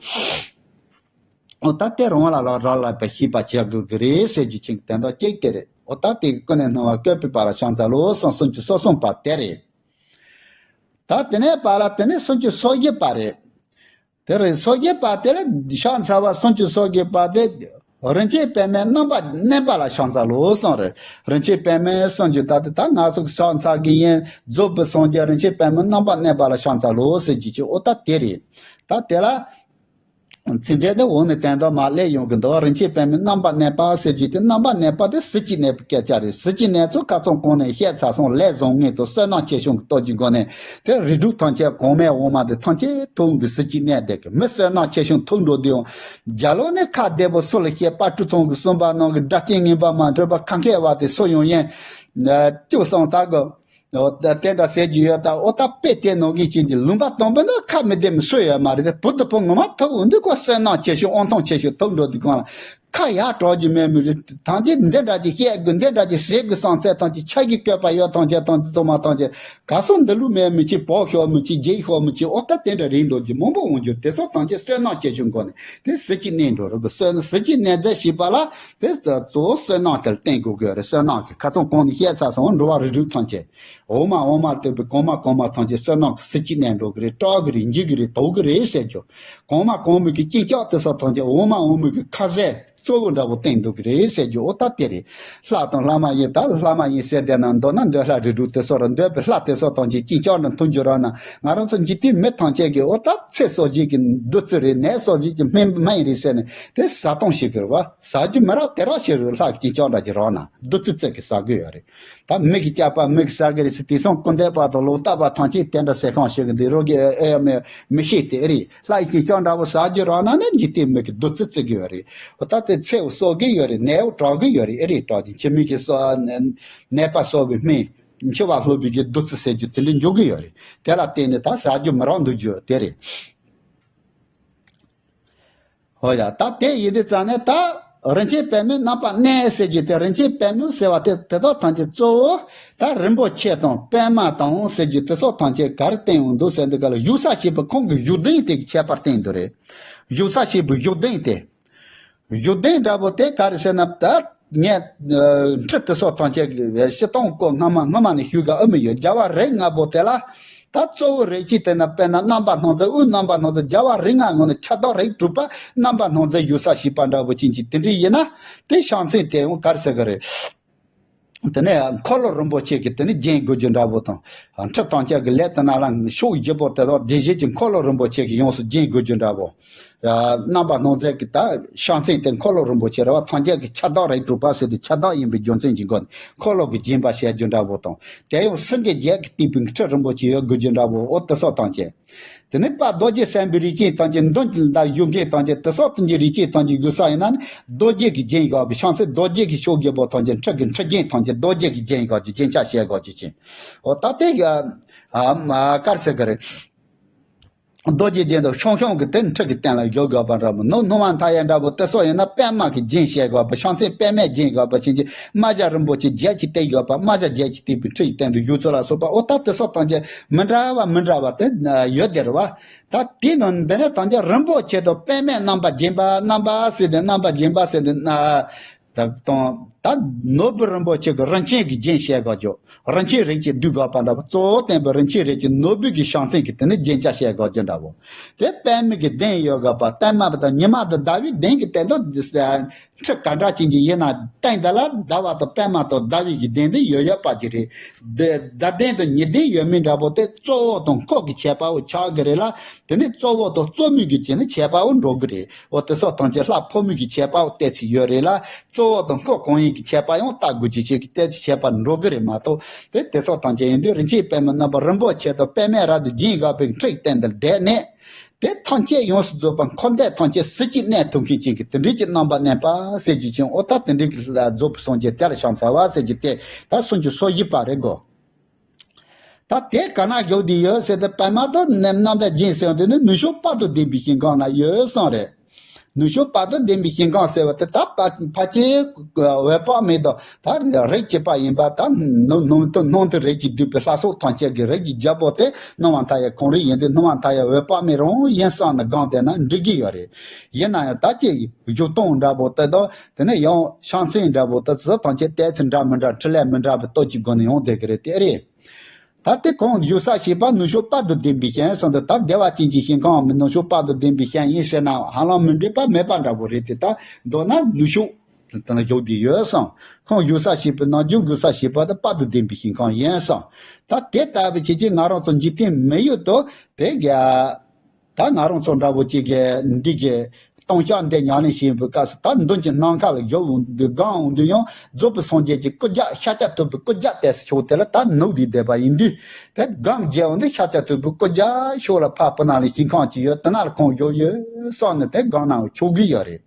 འོ་ད་དེ་རང་ལ་ལ་རག་ལས་པ་ཤེས་པ་བྱ་དགོས་ཀྱི་རེད་ཟེར་རྒྱུ་ཅིག་དོན་དག་གཅིག་དེ་རེད། འོ་ད་དེ་ཀུན་ནས་སྣང་བ་བཀོད་པའི་བར་ལ་ཕྱག་འཚལ་ལོ་གསུངས་སུམ་ཅུ་སོ་གསུམ་པ་དེ་རེད། ད་དེ་ནས་བར་ལ་དེ་ནས་སུམ་ཅུ་སོ་བཞི་པ་རེད། དེ་རེད། སོ་བཞི་པ་དེ་ལ་ཕྱག་འཚལ་བ་སུམ་ཅུ་སོ་བཞི་པ་དེ་རིན་ཆེན་པདྨའི་རྣམ་པར་གནོན་པ་ལ་ཕྱག་འཚལ་ལོ་གསུངས་རེད། རིན་ཆེན་པདྨའི་སུམ་ཅུ་ད་དེ་ད་ང་ཚོ་ཕྱག་འཚལ་གྱི་ཡིན། རྫོགས་པའི་སངས་རྒྱས་རིན་ཆེན་པདྨའི་རྣམ་པར་གནོན་པ་ལ་ཕྱག་འཚལ་ལོ་ཟེར་རྒྱུ་ཅིག་འོ་ད་དེ་རེད། ད་དེ་ལ། ཚིག་འགྲེལ་དེ་འོག་ནས་དོན་དག་མར་སླེབས་ཡོང་གི་འདུག་རིན་ཆེན་པདྨའི་རྣམ་པར་གནོན་པ་ཟེར་རྒྱུ་དེ་རྣམ་པར་གནོན་པ་དེ་གཟི་བརྗིད་གནས་པའི་སྐད་ཆ་རེད། གཟི་བརྗིད་གནས་ཚུལ་ཁ་སང་གོང་ནས་བཤད་ཚར་སོང་། ལས་བཟང་ངན་དང་བསོད་ནམས་ཆེ་ཆུང་གི་སྟོབས་ཀྱི་སྒོ་ནས་དེ་རིགས་དྲུག་ཐམས་ཅད་གོང་མའི་འོག་མ་དེ་ཐམས་ཅད་ཐུགས་ཀྱི་གཟི་བརྗིད་གནས་བསྡད་ཀྱི་མི་བསོད་ནམས་ཆེ་ཆུང་ཐུག་འགྲོ་དུས་ཡང་རྒྱ་ལོ་ནས་ཁ་བདེ་པོ་སུ་ལ་བཤད། དཔལ་སྤྲུལ་ཚང་གིས་གསུངས་པ་ནང་གི་སྒྲ་གཅན་ངན་པ་མ་འདྲེས་པ་ཁ་མཁས་པ་དེ་སུ་ཡང་ཡིན། ཨ་ཅུ་སང་ད་གི། འོ་ད་དེ་འདྲ་ཟེར་རྒྱུ་ཡོད་ད། འོ་ད་དཔེ་དེ་ནང་གི་ཅན་གྱི་ལུང་པ་དང་པོ་ནི་ཁ་མི་བདེ་མི་སུ་ཡོད་མ་རེད་དེ། བུ་དུ་བུ་ངོ་མ་ཐུག་འོང་དུས་ཁོ་བསོད་ནམས་ཆེ་ཤོས་དབང་ཐང་ཆེ་ཤོས་ཐུག་འགྲོ་དུས་གང་ལ་ཁ་ཡར་གྲག་རྒྱུ་མེད་མི་རེད། ཐམས་ཅད་འདི་འདྲ་ཅིག་བཤད་དགོས་འདི་འདྲ་ཅིག་ཟེར་དགོས་བསམ་ཚད་ཐམས་ཅད་ཆ་གི་བཀོད་པ་ཡོད་ཐམས་ཅད་ཐམས་ཅད་ཚང་མ་ཐམས་ཅད་ག་སོང་འདི་ལུགས་མེད་མི་ཅིག་བོག་ཤོར་མི་ཅིག་རྗེས་ཤོར་མི་ཅིག་འོ་ད་དེ་འདྲ་རིགས་འགྲོ་རྒྱུ་མང་པོ་འོང་རྒྱུ་དེ་ཚོ་ཐམས་ཅད་བསོད་ནམས་ཆེ་ཤོས་སྒོ་ནས་དེ་གཟི་བརྗིད་གནས་འགྲོ་རུ་གི་བསོད་གཟི་བརྗིད་གནས་མཛད་ཞེས་པ་ལ་དེ་གཙོ་བོ་བསོད་ནམས་དེར་བརྟེན་དགོས་དགོས་རེད། བསོད་ནམས་ཀྱི་ཁ་སང་གོང་ནས་བཤད་ཚར་སོང་། འགྲོ་བ་རིགས་དྲུག་ཐམས་ཅད། འོག་མ་འོག་མ་ལྟ་བུའི་གོང་མ་གོང་མ་ཐམས་ཅད་བསོད་ནམས་ཀྱི་གཟི་བརྗིད་གནས་འགྲོ་གི་རེད། སྐྲག་གི་རེད། འཇིགས་ཀྱི་རེད། དོགས་ཀྱི་རེད་ཟེར་རྒྱུ། གོང་མ་གོང་མའི་གི་གཅིན་སྐྱག་དེ་ཚོ་ཐམས་ཅད་འོག་མ་འོག་མའི་གི་ཁ་ཟས་གཙོ་བོ་འདྲ་པོ་བསྟན་འདུག་གི་རེད་ཟེར་རྒྱུ། འོ་ད་དེ་རེད། ལྷ་དང་ལྷ་མ་ཡིན་ད་ལྷ་མ་ཡིན་ཟེར་བསྡད་ན་འདོད་ན་འདོད་ལྷ་རིགས་དྲུག་དེ་ཚོ་ར་འདོད་པའི་ལྷ་དེ་ཚོ་ཐམས་ཅད་གཅིན་སྐྱག་འདྲ་འཐུང་རྒྱུ་རག་ན་ང་རང་ཚོ་འཇིག་རྟེན་མི་ཐམས་ཅད་ཀྱི་འོ་ད་ཚེ་སྲོག་བཞི་གི་བདུད་རྩི་རེད། ནད་སྲོག་བཞི་གི་སྨན་སྨན་རེད་ཟེར་ནས་དེ་ཟ་སྟངས་ཤིག་གི་རེད་བ། ཟ་རྒྱུ་མི་རག་དེ་རག་ཤེས་རུ་ལྷ་གཅིན་སྐྱག་འདྲ་ཅིག་རག་ན་བདུད་རྩི་བཙོས་ཀྱི་ཟ་གི་ཡོད་རེད། ད་མི་གི་སྐྱག་པ་མི་གི་ཟ་གི་རེད་ཟེར། དེང་སང་སྐུ་འདས་བར་དུ་ལོ་རྟག་པ་ཐམས་ཅད་དེ་འདྲ་ཟས་ཁང་ཞིག་གི་འདི་རོ་གི་ཨེ་ཨེ་མི་མི་ཤེས་དེ་ཨེ་རེད། ལྷ་ཡི་གཅིན་སྐྱག་འདྲ་པོ་ཟ་རྒྱུ་རག་ན་ནི་འཇིག་རྟེན་མི་གི་བདུད་རྩི་བཙོས་གི་ཡོད་རེད། འོ་ད་དེ་ཚེ་འུ་གསོག་གི་ཡོད་རེད། ནད་འུ་དྲག་གི་ཡོད་རེད། ཨེ་རེད། དྲག་ཅིང་ཁྱི་མི་གི་གསོ་ནད་པ་གསོ་བའི་སྨན། འཆི་བ་སློབ་པའི་གི་བདུད་རྩི་ཟེར་རྒྱུ་དེ་འདྲ་འཇོག་གི་ཡོད་རེད། དེ་ལ་བརྟེན་ནས་ད་ཟ་རྒྱུ་མི་རག་འདུག་རྒྱུ་དེ་རེད། ཧོ་ཡ། ད་དེ་ཡིན་དུས་ཙང་ནས་ད་རིན་ཆེན་པདྨའི་རྣམ་པར་གནས་ཟེར་རྒྱུ་དེ། རིན་ཆེན་པདྨ་ཟེར་བ་དེ་དེ་དག་ཐམས་ཅད་གཙོ་བོ་ད་རིན་པོ་ཆེ་དང་པདྨ་དང་ཟེར་རྒྱུ་དེ་ཚོ་ཐམས་ཅད་ག་རེ་བསྟན་ཡོང་འདུག་ཟེར་འདུག་ག་ལ། བཞུགས་ས་ཞེས་པའི་ཁོང་གི་བཞུགས་གདན་དེ་གི་ཁྱད་པར་བསྟན་འདུག་རེད། བཞུགས་ས་ཞེས་པའི་བཞུགས་གདན་དེ། བཞུགས་གདན་འདྲ་པོ་དེ་ག་རེ་ཟེར་ན་ད་ངས་ཁྲི་དེ་ཚོ་ཐམས་ཅད་ཀྱི་སྤྱིར་བཏང་སྐོར་སྔ་མ་སྔ་མ་ནས་ཞུས་ག་ཨ་མི་ཡོད། རྒྱལ་བ་རིགས་ལྔ་པོ་དེ་ལ་ད་གཙོ་བོ་རིགས་གཅིག་དེ་ན་དཔེར་ན་རྣམ་པར་སྣང་མཛད། དབུས་རྣམ་པར་སྣང་མཛད། རྒྱལ་བ་རིགས་ལྔ་ངོ་ནས་ཁྱབ་བདག་རིགས་དྲུག་པ་རྣམ་པར་སྣང་མཛད་བཞུགས་ས་ཞེས་པ་འདྲ་པོ་ཅན་གྱི་དེ་འདྲ་ཡིན་ན་དེ་ཕྱག་མཚན་དེ་ཡང་ག་རེ་ཟེར་གི་རེད། དེ་ནས་འཁོར་ལོ་རིན་པོ་ཆེ་གི་དེ་ནས་རྒྱན་དགོས་རྒྱུ་འདྲ་པོ་དང་། ཁྲི་ཐམས་ཅད་ཀྱི་ལས་དེ་ན་ལ་ཕྱོགས་བཞི་པོ་དེ་དག་སྡེ་བཞི་གི་འཁོར་ལོ་རིན་པོ་ཆེ་གི་ཡོངས་སུ་རྒྱན་དགོས་རྒྱུ་འདྲ་པོ། རྣམ་པར་སྣང་མཛད་ཀྱི་ད་ཕྱག་མཚན་དེ་འཁོར་ལོ་རིན་པོ་ཆེ་རེད་བ། ཐམས་ཅད་ཀྱི་ཁྱབ་བདག་རིགས་དྲུག་པ་ཟེར་དུས་ཁྱབ་བདག་ཡིན་པའི་རྒྱུ་མཚན་གྱི་སྒོ་ནས་འཁོར་ལོ་གི་བརྒྱན་པ་བྱས་རྒྱུ་འདྲ་བོ་དང་། དེ་ཡང་སེང་གེ་བརྒྱད་ཀྱིས་བཏེགས་པའི་ཁྲི་རིན་པོ་ཆེ་ཡོད་དགོས་རྒྱུ་འདྲ་བོ། འོ་དེ་སོགས་ཐམས་ཅད། དེ་ནས་དཔལ་རྡོ་རྗེ་སེམས་དཔའི་རིགས་ཅན་ཐམས་ཅད་མདུན་གྱི་ལ་བཞུགས་མཁན་ཐམས་ཅད་དེ་སོགས་ཐམས་ཅད་རིགས་ཅན་ཐམས་ཅད་བཞུགས་ས་ཡིན་ན་ནི་རྡོ་རྗེ་གིས་བརྒྱན་ཡོད་པའི་ཕྱག་མཚན་རྡོ་རྗེ་གི་ཤོག་གི་པོ་ཐམས་ཅད་ཁྲི་གི་ཁྲི་རྒྱན་ཐམས་ཅད་རྡོ་རྗེ་གིས་བརྒྱན་ཡོད་ཀྱི་རྒྱན་ཆ་བྱས་ཡོད་ཀྱི་ཅིང་། འོ་ད་དེ་ག་ཨ་མ་གར་ཟེར་གི་རེད། རྡོ་རྗེ་གདན་དུ་ཤོང་ཤོང་གི་དེ་ཁྲི་གི་སྟེང་ལ་བཞུགས་དགོས་པ་འདྲ་མོ། ནུབ་ཧ་ནུ་མན་ད་ཡ་འདྲ་པོ་དེ་སོགས་ཡིན་ན་པདྨ་གི་རྒྱན་བྱས་དགོས་པ། ཕྱག་མཚན་པདྨས་བརྒྱན་དགོས་པ་བྱིན་གྱིས་རྨ་བྱ་རིན་པོ་ཆེ་བརྒྱད་ཀྱིས་བཏེགས་དགོས་པ། རྨ་བྱ་བརྒྱད་ཀྱིས་བཏེགས་པའི་ཁྲི་ཡི་སྟེང་དུ་བཞུགས་ཚུལ་ལ་སོགས་པ། འོ་ད་དེ་སོགས་ཐམས་ཅད་མི་འདྲ་བ་མི་འདྲ་བ་དེ་ཡོད་དེ་རེད་བ། ད་དེའི་ནང་འདི་ནས་ཐམས་ཅད་རིན་པོ་ཆེ་དང་པདྨས་རྣམ་པར་བརྒྱན་པ། རྣམ་པ་ཟེར་ཏེ་རྣམ་པར་བརྒྱན་པ་ཟེར་ཏེ་ན། ད་དང་ད་ནོར་བུ་རིན་པོ་ཆེ་གི་རིན་ཆེན་གྱི་རྒྱན་བྱས་དགོས་ཀྱོ། རིན་ཆེན་རིགས་ཀྱི་བསྡུས་དགོས་པ་འདྲ་པོ། གཙོ་བོ་བསྟན་པའི་རིན་ཆེན་རིགས་ཀྱི་ནོར་བུ་གི་ཕྱག་མཚན་གྱི་དེ་ནི་རྒྱན་ཆ་བྱས་དགོས་ཀྱོ་འདྲ་པོ། དེ་པདྨ་གི་གདན་ཡོད་དགོས་པ། པདྨ་དང་ཉི་མ་དང་ཟླ་བའི་གདན་གྱི་སྟེང་དུ་ཁྲི་ག་འདྲ་ཅན་གྱི་ཡིན་ན་སྟེང་དེ་ལ་ཟླ་བ་དང་པདྨ་དང་ཟླ་བའི་གི་གདན་དེ་ཡོད་ཡོད་པ་ཅིག་རེད། དེ་ཟླ་གདན་དང་ཉི་གདན་ཡོད་མིན་འདྲ་པོ་དེ་གཙོ་བོ་དང་འཁོར་གྱི་ཁྱད་པར་བོ་ཆགས་ཀྱི་རེད་ལ། དེ་ནི་གཙོ་བོ་དང་གཙོ་མོ་གི་ཅན་ནི་ཁྱད་པར་བོ་འགྲོ་གི་རེད། འོ་དེ་སོགས་ཐམས་ཅད་ལྷ་ཕོ་མོ་གི་ཁྱད་པར་བོ་བལྟས་ཚེ་ཡོད་རེད་ལ། གཙོ་བོ་དང་འཁོར་གང་ཡིན་གྱི་ཁྱད་པར་ཡང་ལྟ་དགོས་ཀྱི་ཅིག་གི་བལྟས་ཚེ་ཁྱད་པར་འགྲོ་གི་རེད་མ་གཏོགས། དེ་དེ་སོགས་ཐམས་ཅད་ཡིན་དུས་རིན་ཆེན་པདྨ་རྣམ་པ་རིན་པོ་ཆེ་དང་པདྨས་རབ་ཏུ་བརྒྱན་དགོས་པའི་ཁྲི་ཡི་སྟེང་དུ་བསྡད་ནས། དེ་ཐམས་ཅད་ཡོངས་སུ་རྫོགས་པ་འཁོར་འདས་ཐམས་ཅད་ཟིལ་གྱིས་གནོན་ཐུབ་མཁན་ཅན་གྱི་དེ་འདྲའི་ཅིག་རྣམ་པར་གནོན་པ་ཟེར་རྒྱུ་ཅན། འོ་ད་དེ་འདྲའི་གི་རྫོགས་པའི་སངས་རྒྱས་དེ་ལ་ཕྱག་འཚལ་བ་ཟེར་རྒྱུ་དེ་ད་སུམ་ཅུ་སོ་བཞི་པ་རེད་གོ། ད་དེ་ག་ན་བཞུགས་བསྡད་ཡོད་ཟེར་ཏེ་པདྨ་དང་རྣམ་པར་བརྒྱན་ཟེར་བ་དེ་ནི་ནུབ་ཕྱོགས་དཔལ་དུ་ལྡན་པའི་ཞིང་ཁམས་ན་ཡོད་གསུངས་རེད། ནུབ་ཕྱོགས་དཔལ་དུ་ལྡན་པའི་ཞིང་ཁམས་ཟེར་བ་དེ་ད་ཕ་ཕལ་ཆེར་འོད་དཔག་མེད་དང་ད་རིགས་གཅིག་པ་ཡིན་པ། ད་ནང་དུ་ནང་དུ་རིགས་ཀྱིས་བསྡུས་པའི་ལྷ་ཚོགས་ཐམས་ཅད་ཀྱི་རིགས་ཀྱི་རྒྱལ་པོ་དེ་སྣང་བ་མཐའ་ཡས་ཁོང་རང་ཡིན་དུས་སྣང་བ་མཐའ་ཡས་འོད་དཔག་མེད་རང་ཡིན་བསམ་ནས་སྒོམ་བསྡད་ན་འགྲིག་གི་ཡོད་རེད། ཡིན་ན་ཡང་ད་ཅིག་བཞུགས་སྟངས་འདྲ་པོ་དེ་དང་དེ་ནས་ཡང་ཕྱག་མཚན་འདྲ་པོ་དེ་ཚོ་ཐམས་ཅད་ལྟས་ཚུལ་འདྲ་མི་འདྲ་འཕྲུལ་ལས་མི་འདྲ་བའི་སྟོབས་ཀྱི་སྒོ་ནས་ཡོང་བསྡད་ཀྱི་རེད། དེ་རེད། ད་དེ་ཁོང་བཞུགས་ས་ཞེས་པ་ནུབ་ཕྱོགས་དཔལ་དུ་ལྡན་པའི་ཞིང་གསུངས་འདུག་ད་བདེ་བ་ཅན་གྱི་ཞིང་ཁམས་ནུབ་ཕྱོགས་དཔལ་དུ་ལྡན་པའི་ཞིང་ཡིན་ཟེར་ན་ཧ་ལམ་མི་འགྲིག་པ་མེད་པ་འདྲ་པོ་རེད་དེ། ད་མདོར་ན་ནུབ་ཕྱོགས་དེ་ན་བཞུགས་བསྡད་ཡོད་གསུངས། ཁོང་བཞུགས་ས་ཞེས་པའི་ནམ་རྒྱུན་བཞུགས་ས་ཞེས་པ་དེ་དཔལ་དུ་ལྡན་པའི་ཞིང་ཁམས་ཡིན་གསུངས། ད་དེ་ལྟ་བུའི་ཕྱིར་གྱིས་ང་རང་ཚོ་འཇིག་རྟེན་མི་ཡུལ་དུ་དེ་ག་ད་ང་རང་ཚོ་འདྲ་པོ་ཅིག་གི་འདི་གི་ལྟུང་བཤགས་འདི་ཉམས་ལེན་བྱེད་པའི་སྐབས་སུ་ད་མདུན་གྱི་ནམ་མཁའ་ལ་བཞུགས་འོང་དུས་སྒོམ་འོང་དུས་ཡང་རྫོགས་པའི་སངས་རྒྱས་ཀྱི་སྐུ་རྒྱབ་ཤཱཀྱ་ཐུབ་པའི་སྐུ་རྒྱབ་བལྟས་སུ་ཆོག་དེ་ལ་ད་ནུབ་སྟེ་བསྡད་པ་ཡིན་དུས། དེ་སྒོམ་བརྒྱབ་འོང་དུས་ཤཱཀྱ་ཐུབ་པའི་སྐུ་རྒྱབ་ཕྱོགས་ལ་ཕར་སྤུ་ན་ལ་ཞིང་ཁམས་ཅིག་ཡོད། དེ་ན་ལ་ཁོང་བཞུགས་ཡོད་བསམ་ནས་དེ་སྒོམ་ན་ཆོག་གི་ཡོད་རེད།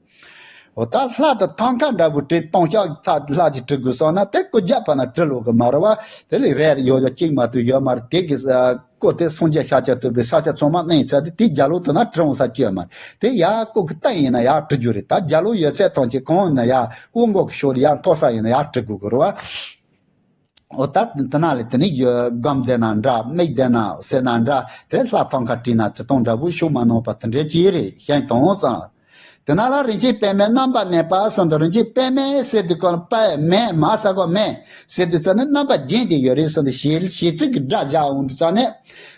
འོ་ད་ལྷ་དང་ཐང་ཀ་འདྲ་པོ་བྲིས། ལྟུང་བཤགས་ལྷ་ཅིག་བྲི་དགོས་བསམ་ན་དེ་སྐུ་རྒྱབ་ཕར་ན་བྲི་ལོག་གི་མ་རེད་བ། དེ་ལས་རེ་ཡོད་ཡོད་གཅིག་མ་གཏོགས་ཡོད་མ་རེད། དེ་གི་སྐུ་དེ་སངས་རྒྱས་ཤཱཀྱ་ཐུབ་པའི་ས་ཆ་ཚང་མ་གནས་ཚར་དུས་དེ་རྒྱབ་ལོགས་དེ་ན་བྲི་འོང་ས་ཅི་ཡོད་མ་རེད། དེ་ཡར་སྐུ་གི་སྟེང་ཡིན་ན་ཡར་བྲི་རྒྱུ་རེད། ད་རྒྱབ་ལོགས་ཡོད་ཚད་ཐམས་ཅད་གང་ཡིན་ན་ཡར་དབུ་འགོ་གི་ཕྱོགས་ལ་ཡར་མཐོ་ས་ཡིན་ན་ཡར་བྲི་དགོས་ཀྱི་རེད་བ། འོ་ད་དེ་ན་ལས་དེ་ནི་སྒོམ་བསྡད་ན་འདྲ། མིག་བསྡད་ན་ཟེར་ན་འདྲ། དེ་ལྷ་ཐང་ཀ་བྲིས་ན་དེ་དང་འདྲ་པོ་ཤུགས་མ་གནང་བ་དེ་འདྲའི་ཅི་རེད་ཤེས་དང་བསམ། དེ་ན་ལ་རིན་ཆེན་པདྨས་རྣམ་པར་གནོན་པ་གསུངས་འདུག་རིན་ཆེན་པདྨས་ཟེར་དུས་ཀ་ལ་པདྨས་མ་ས་གོ་མས་ཟེར་དུས་ཙ་ནས་རྣམ་པར་བརྒྱན་ཏེ་ཡོད་རེད་གསུངས་འདུག་བྱེད་བྱེད་ཚིག་གི་སྒྲ་བཞག་འོང་དུས་ཙ་ནས།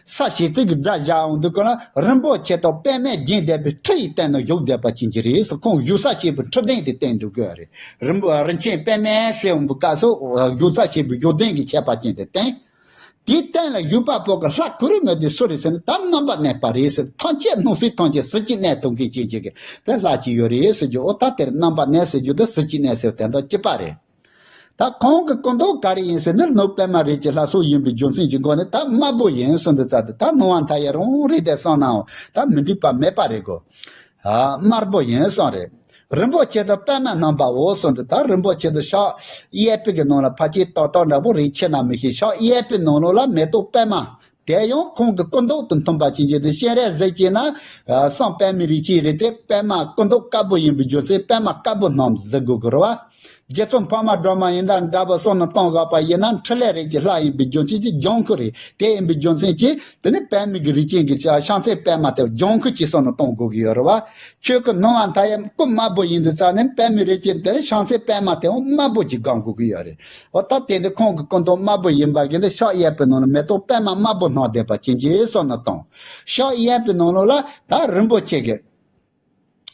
ས་བྱེད་ཚིག་གི་སྒྲ་བཞག་འོང་དུས་ཀ་ལ་རིན་པོ་ཆེ་དང་པདྨས་བརྒྱན་བསྡད་པའི་ཁྲི་ཡི་སྟེང་ན་བཞུགས་བསྡད་པ་ཅན་གྱི་རེད་ཟེར། ཁོང་བཞུགས་ས་བྱེད་པའི་ཁྲི་གདན་དེ་བསྟན་འདུག་གི་རེད། རིན་པོ་རིན་ཆེན་པདྨས་ཟེར་འོང་བའི་སྐབས་སུ་བཞུགས་ས་བྱེད་པའི་བཞུགས་གདན་གྱི་ཁྱད་པར་ཅན་དེ་བསྟན། དེའི་སྟེང་ལ་བཞུགས་པ་པོ་གི་ལྷ་གུ་རུ་མོ་དེ་སུ་རེད་ཟེར་ན་ད་རྣམ་པར་གནོན་པ་རེད་ཟེར། ཐམས་ཅད་སྣང་སྲིད་ཐམས་ཅད་ཟིལ་གྱིས་གནོན་ཐུབ་མཁན་ཅན་གྱི་གི་དེ་ལྷ་ཅིག་ཡོད་རེད་ཟེར་རྒྱུ། འོ་ད་དེར་རྣམ་པར་གནོན་ཟེར་རྒྱུ་དེ་ཟིལ་གྱིས་གནོན་ཟེར་དེ་འདྲ་གཅིག་པ་རེད། ད་ཁོང་གི་སྐུ་མདོག་ག་རེ་ཡིན་ཟེར་ན་ནུབ་པདྨ་རིགས་ཀྱི་ལྷ་ཚོགས་ཡིན་པའི་རྒྱུ་མཚན་གྱི་སྒོ་ནས་ད་དམར་པོ་ཡིན་གསུངས་འདུག་ཙ་དེ་ད་སྣང་བ་མཐའ་ཡས་རང་རེད་དེ་བསམ་ནའང་ད་མི་འགྲིག་པ་མེད་པ་རེད་གོ། ཨ་དམར་པོ་ཡིན་གསུངས་རེད། རིན་པོ་ཆེ་དང་པདྨ་རྣམ་པའོ་གསུངས་འདུག་ད་རིན་པོ་ཆེ་དེ་ཕྱག་གཡས་པའི་གི་ནང་ལ་ཕལ་ཆེར་ཏག་ཏག་འདྲ་པོ་རེད་ཆེ་ན་མི་ཤེས། ཕྱག་གཡས་པའི་ནང་ལོགས་ལ་མེ་ཏོག་པདྨ། དེ་ཡང་ཁོང་གི་སྐུ་མདོག་དང་མཐུན་པ་ཅན་གྱི་དེ་སྤྱན་རས་གཟིགས་ཀྱི་ན་བསམ་པདྨའི་རིགས་ཀྱི་རེད་དེ། པདྨ་སྐུ་མདོག་དཀར་པོ་ཡིན་པའི་རྒྱུ་མཚན་པདྨ་དཀར་པོ་བསྣམས་ཟེར་དགོས་ཀྱི་རེད་བ། རྗེ་ཙོང་འཕགས་མ་སྒྲོལ་མ་ཡིན་ད་འདྲ་པོ་བསམ་ནས་བཏང་དགོས་པ་ཡིན་ན་འཕྲིན་ལས་རིགས་ཀྱི་ལྷ་ཡིན་པའི་རྒྱུ་མཚན་གྱིས་ལྗང་ཁུ་རེད། དེ་ཡིན་པའི་རྒྱུ་མཚན་གྱིས་དེ་ནི་པདྨའི་གི་རིགས་ཅན་གྱི་ཕྱག་མཚན་པདྨ་དེ་ལྗང་ཁུ་གཅིག་བསམ་ནས་བཏང་དགོས་ཀྱི་ཡོད་རེད་བ། ཁྱོད་ཀྱི་སྣང་བ་མཐའ་ཡས་སྐུ་དམར་པོ་ཡིན་དུས་ཙ་ནས་པདྨའི་རིགས་ཅན་དེ་ཕྱག་མཚན་པདྨ་དེའང་དམར་པོ་གཅིག་སྒོམ་དགོས་ཀྱི་ཡོད་རེད། འོ་ད་དེ་འདི་ཁོང་གི་སྐུ་མདོག་དམར་པོ་ཡིན་པ་གི་འདི་ཕྱག་གཡས་པའི་ནང་ལ་མེ་ཏོག་པདྨ་དམར་པོ་བསྣམས་བསྡད་པ་ཅན་གྱིས་བསམ་ནས་བཏང་། ཕྱག་གཡས་པའི་ནང་ལོགས་ལ་ད་རིན་པོ་ཆེ་གི་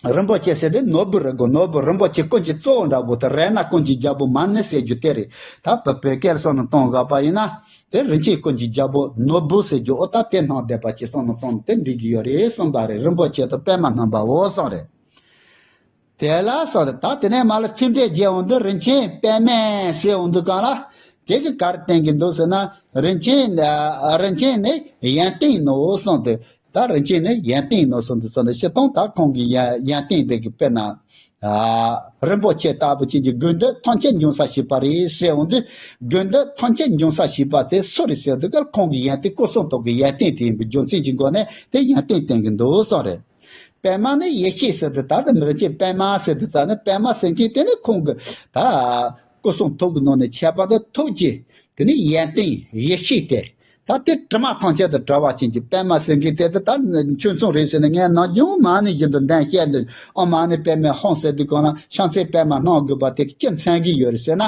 རིན་པོ་ཆེ་ཟེར་དེ་ནོར་བུ་རེད་གོ། ནོར་བུ་རིན་པོ་ཆེ་ཀུན་གྱི་གཙོ་བོ་འདྲ་བོ་དེ་རཏྣ་ཀུན་གྱི་རྒྱལ་པོ་མ་ཎི་ཟེར་རྒྱུ་དེ་རེད། ད་བོད་བོད་སྐད་སོགས་ནང་གཏོང་དགོས་པ་ཡིན་ན། དེ་རིན་ཆེན་ཀུན་གྱི་རྒྱལ་པོ་ནོར་བུ་ཟེར་རྒྱུ་ཨོ་ད་དེ་སྣང་བསྡད་པ་ཅིག་སོགས་ནང་གཏོང་དེ་འགྲིག་གི་ཡོད་རེད་གསུངས་པ་རེད། རིན་པོ་ཆེ་དང་པདྨ་བསྣམས་པའོ་གསུངས་རེད། དེ་ལ་སོགས་ད་དེ་ནས་མ་ལ་ཚིག་འགྲེལ་རྒྱས་འོང་དུས་རིན་ཆེན་པདྨ་ཟེར་འོང་དུས་གང་ལ། དེ་གི་གར་བསྟན་གྱི་འདུག་ཟེར་ན། རིན་ཆེན་ཨ་རིན་ཆེན་ནི་ཡོན་ཏན་ནོ་གསུངས་ཏེ། ད་རིན་ཆེན་ནི་ཡོན་ཏན་ནོ་གསུངས་ཏེ་གསུངས་ཏེ་སྤྱིར་བཏང་ད་ཁོང་གི་ཡ་ཡོན་ཏན་དེ་གི་དཔེར་ན། ཨ་རིན་པོ་ཆེ་ལྟ་བུ་ཅན་གྱི་དགོས་འདོད་ཐམས་ཅད་འབྱུང་ས་ཞིག་པ་རེད་ཟེར་འོང་དུས། དགོས་འདོད་ཐམས་ཅད་འབྱུང་ས་ཞིག་པ་དེ་སུ་རེད་ཟེར་དུས་ཀར་ཁོང་གི་ཡོན་ཏན་སྐུ་གསུང་ཐུགས་ཀྱི་ཡོན་ཏན་དེ་ཡིན་པའི་རྒྱུ་མཚན་གྱི་སྒོ་ནས་དེ་ཡོན་ཏན་བསྟན་གྱི་འདུག་གསུངས་རེད། པདྨ་ནི་ཡེ་ཤེས་ཟེར་དུས་ད་ལྟ་མི་རིགས་ཀྱི་པདྨ་ཟེར་དུས་ཙ་ནི་པདྨ་ཟེར་མཁན་དེ་ནི་ཁོང་གི་ད་སྐུ་གསུང་ཐུགས་ཀྱི་ནང་ནས་ཁྱད་པར་དུ་ཐུགས་ཀྱི་དེ་ནི་ཡོན་ཏན་ཡེ་ཤེས་དེ། ད་དེ་དྲི་མ་ཐམས་ཅད་དང་བྲལ་བ་ཅན་གྱི་པདྨ་ཟེར་མཁན་དེ་དེ་ད་ཁྱོད་མཚུངས་རེད་ཟེར་ནས་ངས་ནམ་རྒྱུན་མ་ནི་བཞིན་དུ་འདོན་བཤད་འདོད། ཨོཾ་མ་ཎི་པདྨེ་ཧཱུྃ་ཟེར་དུས་གང་ན་ཕྱག་འཚལ་པདྨ་གནང་དགོས་པ་དེ་ཅི་མཚོན་གྱི་ཡོད་རེད་ཟེར་ན།